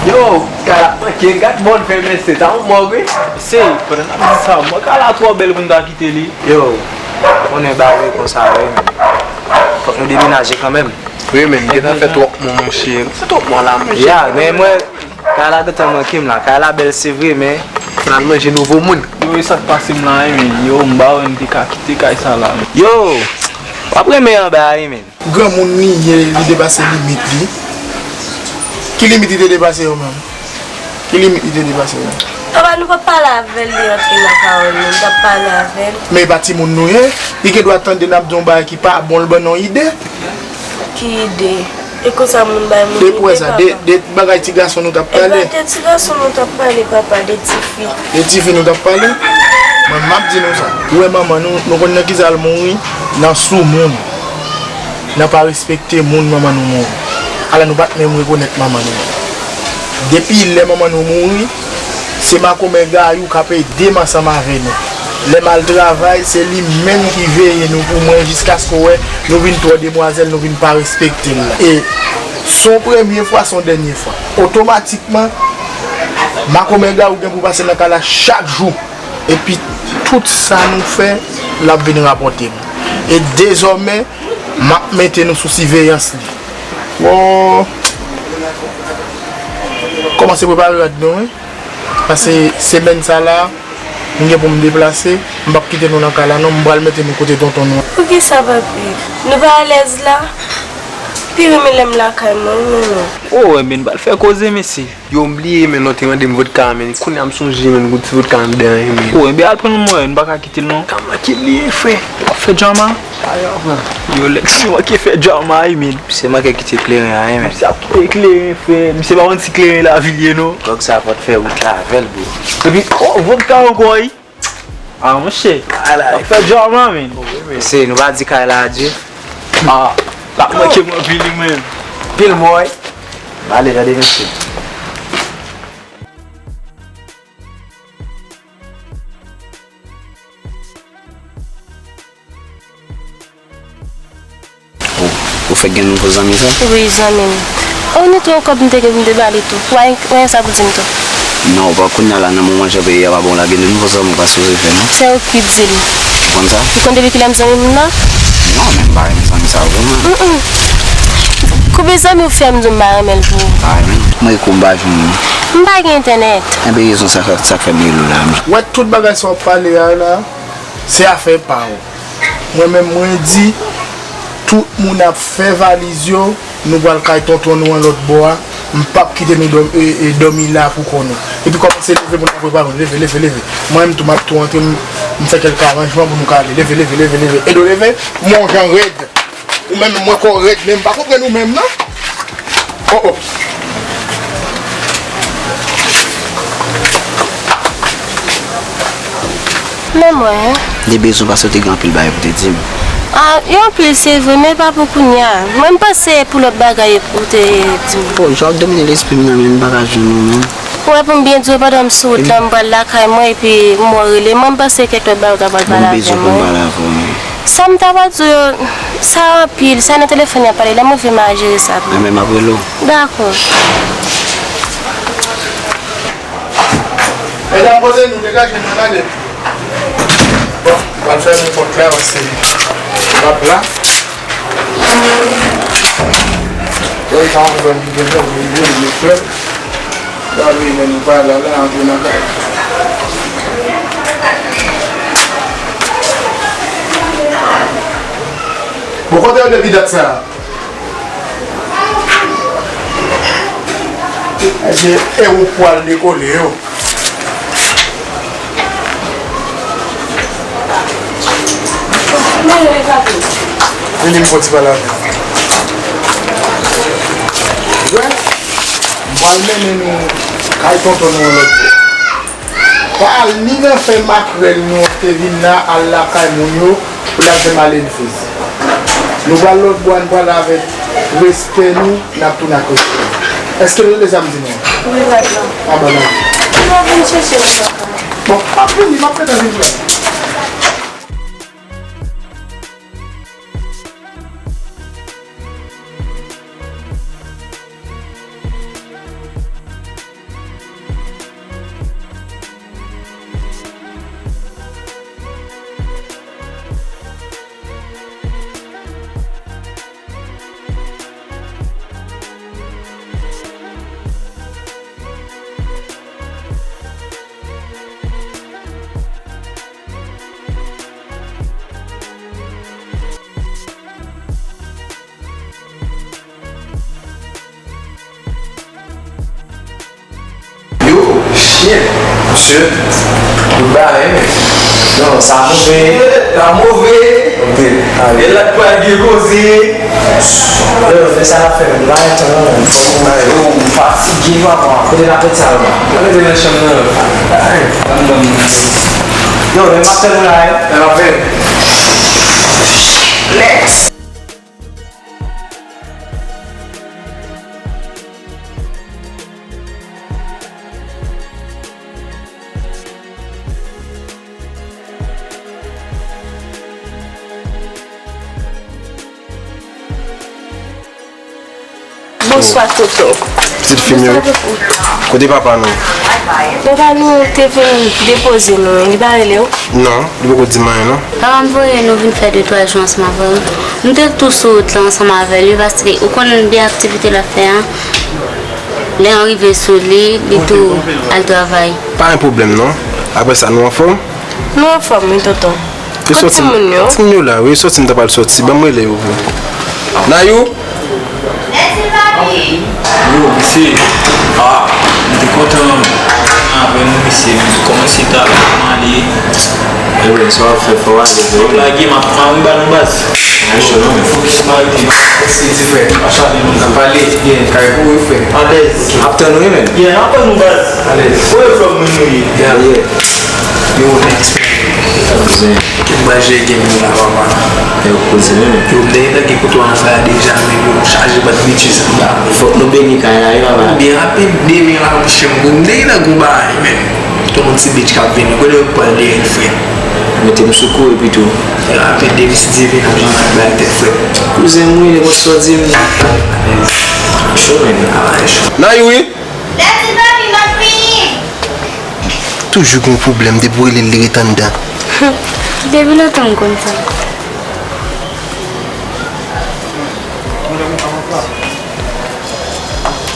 Yo, Kay la manke, gad bò l fè mesye, sa yon mòg wi. Mesye, pandan n ap di sa, mwen Kay la twò bèl pou n ta kite li. Yo, konnen bagay konsa wi, men fòk nou demenaje kanmenm. Wi, men m gentan fè twòp mò, monchè. Fè twòp mò la, monchè. Ya, men mwen, Kay la gentan manke m la. Kay la bèl, se vre, men n al manje nouvo moun. Yo, e sa k pase m la, wi, men. Yo, m pa wè m te ka kite kay sa la, men. Yo, w ap renmen anba, wi, men. Granmoun li ye, li depase limit li. Ki limit li te depase yo menm? Ki limit li te depase yo? Papa, nou p ap pale avè l, li antre nan pawòl nou, nou t ap pale avè l. Men e pa timoun nou ye, li gen dwa tande n ap di yon bagay ki pa bon, l ban n yon ide. Ki ide? E konsa moun bay moun ide, papa? De pwè sa, de, de bagay ti gason nou t ap pale. E pa de ti gason nou t ap pale, papa, de ti fi. De ti fi nou t ap pale? Mwen, m ap di nou sa. Ou wè manman nou, nou konn nan kisa l mouri? Nan sou moun. Nan pa respekte moun manman nou mouri. Ala nou pa t menm rekonèt manman nou. Depi lè manman nou mouri, se makomè Gayou k ap ede m ansanm avè nou. Lè m al travay, se li menm ki veye nou pou mwen jiskaske w wè nou vin twò demwazèl, nou vin pa respekte l la. E s on premye fwa, s on dènye fwa. Otomatikman, makomè Gayou gen pou pase nan kay la chak jou. Epi tout sa nou fè, l ap vin rapòte m. E dezòmè, m ap mete nou sou siveyans li. Wo! Kòmanse prepare rad nou, wi. Paske semèn sa la, m gen pou m deplase, m p ap kite nou nan kay la non, m pral mete nou kote tonton nou an. Poukisa, papi? Nou pa alèz la? Pi renmen lè m lakay mwen, wi, menm. O, enben, n pral fè koze, mesye. Yo, m bliye, men, lè w te mande m vodka a, men, kounye a m sonje, men, gon ti vodka anndan an, men. O, enben, al pran l mwen, n pa ka kite l, non. Ka manke bliye, frè. W ap fè djama? Yo, Lexi manke fè djama, wi, men. Misye manke kite kleren an, men. Misye ap kite kleren, frè. Misye pa konn si kleren lavi l ye, non. Gòg sa fò t fè wout la avè l, bro. Epi, o, vodka ankò, wi. A, monchè. W ap fè djama, men. Se, nou pa di kay la adye. A, l ap manke m anpil, wi, men. Pil mò, wi. M ale, tande, mesye. Ou, ou fèk gen nouvo zanmi sa? Wi, zanmi m. O, nou te yon kòb m te gen pou m te ba li tou. Ou pa gen, ou pa gen sa pou di m tou? Non, ou pa kounye a la, nan moman jan peyi a pa bon la, gen de nouvo zanmi ou pa sipoze fè, non. Se ou ki di l. Ou konn sa? Ou konn depi kilè m zanmi moun nan? Non, men m pa renmen zanmi sa yo vrèman. Mm, mm. Konbyen zanmi ou fè m di w m pa renmen l pou ou? Pa renmen l. Mwen kou m pa jwenn li. M pa gen entènèt. Enben, rezon sa, sa k fè m rele w la. Wè tout bagay sa w ap pale a la, se afè pa w. Mwen menm, mwen di, tout moun ap fè valiz yo, nou pral kay tonton nou an lòt bò a. M p ap kite nou dòm-, e, e, dòmi la pou kò nou. Epi kòmanse leve pou n ka prepare nou. Leve, leve, leve. Mwen menm tou, m ap tou antre, m, m fè kèlke aranjman pou nou ka ale. Leve, leve, leve, leve. Edo, leve. Mwen yon jan rèd. Ou menm, mwen kò rèd, men m pa konprann ou menm, non. Oh, oh. Men mwen. Li bezwen paske w te gen anpil bagay pou te di m. A, yo anpil, se vre, men pa pou kounye a. Mwen, m panse pou lòt bagay ou te di m. Bon, jan w domine lespri m nan, men m pa ka jwenn ou, men. Ou wè, pou m byen di w, pandan m sou wout la, m pral lakay mwen, epi m wè w rele mwen, m panse kèk lòt bagay ou ta pral pale avè mwen. Bon, m bezwen pou m pale avè w, men. Sa m ta pral di w yo, sa anpil, sa nan telefòn y ap pale, lè m rive m a jere sa pou ou. Enben, m ap rele w. Dakò. Medam, poze nou, degaje nou, n ale. Bon, m pral fèmen pòt la, paske m ap la. Lè sa yon zòn ki gen zòn, nou vle, nou klè. Gade, men nou pa la, la, antre nan kay. Bon, kote yo depi dat sa? Ebyen, e ou pwal dekole yo. Vini m fè ti pale avè w. Wè, m pral mennen nou kay tonton nou yon lòt jou. Pa al ni nan fè makrèl nou te vin la, al lakay moun yo, pou l al fè maledve. Nou pral lòt bò a, nou pral avèk respè nou, n ap tounen ak respè nou. Èske nou tande sa m di nou an? Wi, patwon. A, bon, non. Ki lè w vin chèche nou, papa? Bon, m ap vini, m ap gentan vin la. Yo, chyen, mesye, nou bare, men. Non, sa move. Shit, sa move. Ok, ale. E la, pral gen koze. Yo, men sa n ap fè, men nou pa gen tan, non, men. Fòk nou ale. Yo, m fatige, papa. Kote n ap met sa, la? N ap mete nan chanm nan. Ay, ban m, ban m. Yo, men m ap tann ou la, wi. N ap fè. Next. Bonswa, Toto. Pitit fi m yo. Bonswa, Toto. Kote papa nou? Papa nou te vin depoze nou, li pa rele w? Non, li poko di m anyen, non. Papa m voye nou vin fè de twa jou ansanm avè l. Nou te tou sou wout la ansanm avè l, wi, paske ou konn de aktivite l ap fè a. Lè an rive sou li, li tou al travay. Pa gen pwoblèm, non. Apre sa, nou anfòm? Nou anfòm, wi, tonton. Kote timoun yo? Timoun yo la, wi, sòti m ta pral sòti. Ban m rele yo vre. Nayou? Yo, mesye, ah, m te kontan avè nou, mesye, m kòmanse travay, kòman ale? Ebyen, sa w ap fè, fò w ale vre. Lage, m ap, m ap ba nou baz. Fokis, m a rete. Mèsi, ti frè. Pa chale non. N ap pale. Byen, kay pou wi, frè. Alèz. Ap tann wi, men. Byen, n ap tann nou, baz. Alèz. Ou e frè mwen nou ye. Yeah, yeah. Yo, next. Kouzen. Kèt baz jè gen nou la, papa. Yo, kouzen, men. Yo, m te gentan gen kote w antre a deja, men yo chaje bòt bitches anba. Fòk nou beni kay la, wi, papa. Byen rapid, demen la, monchè, m te gentan gen bagay, men. Tout yon ti bitch k ap vini. Kote yo pral dèyè l, frè? Mete m sou kouri pito. Rapid, depi si Dye vle, n ap jwenn ak bay tèt frè. Kouzen m wi, nenpòt sa w di m. Cho, men, bagay cho. Nayou wi. Dati papi, m ap vini. Toujou gen yon pwoblèm, depi w rele l, li ret anndan. Depi lontan m konn sa.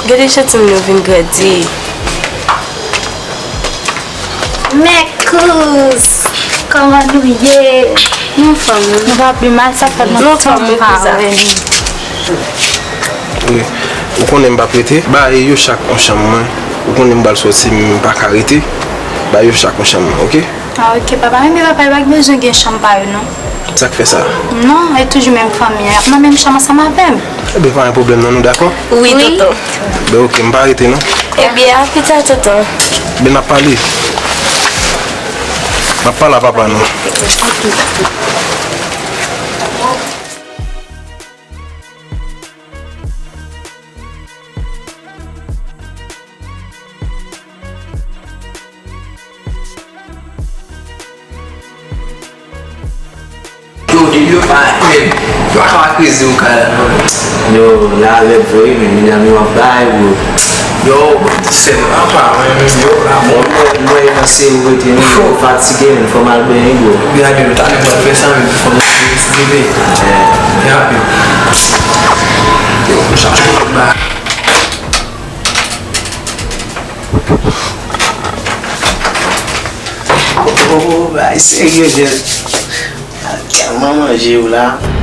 Gade jan timoun yo vin grandi. Mèkouz, kòman nou ye? Nou anfòm, wi. Nou pa pi mal, sa fè lontan nou pa wè nou. Wi. Ou konnen m p ap rete. Ba yo chak yon chanm mwen. Ou konnen m pral sòti, m pa ka rete. Ba yo chak yon chanm mwen, oke? Ah, oke, papa. Men papa, yo pa bezwen gen chanm pa yo, non. Sa k fè sa? Non, e toujou menm fanmi an. Y ap nan menm chanm ansanm avè m. Ebyen, pa gen pwoblèm, non, nou dakò? Wi, tonton. Ben, oke, m pa rete, non. Ebyen, a pita, tonton. Ben, n ap pale. M ap pale a papa, non. Yo, depi yo pa, men, yo pa ka kreze ou kay la, non. Yo, la rèd vre, men, medam yo ap bay, bro. Yo, sèl apa, mwen menm, yo, la, bon. Mwen, mwen, nan se ou rete, men, yo fatige, men, fò m al benyen, bro. Gade, yo, talè m pral fè sa, men, fò m al benyen, si Dye vle. Byen rapid. Yo, m chache yon lòt ba. Oh, bagay serye, jèn. Tèlman manje yo la.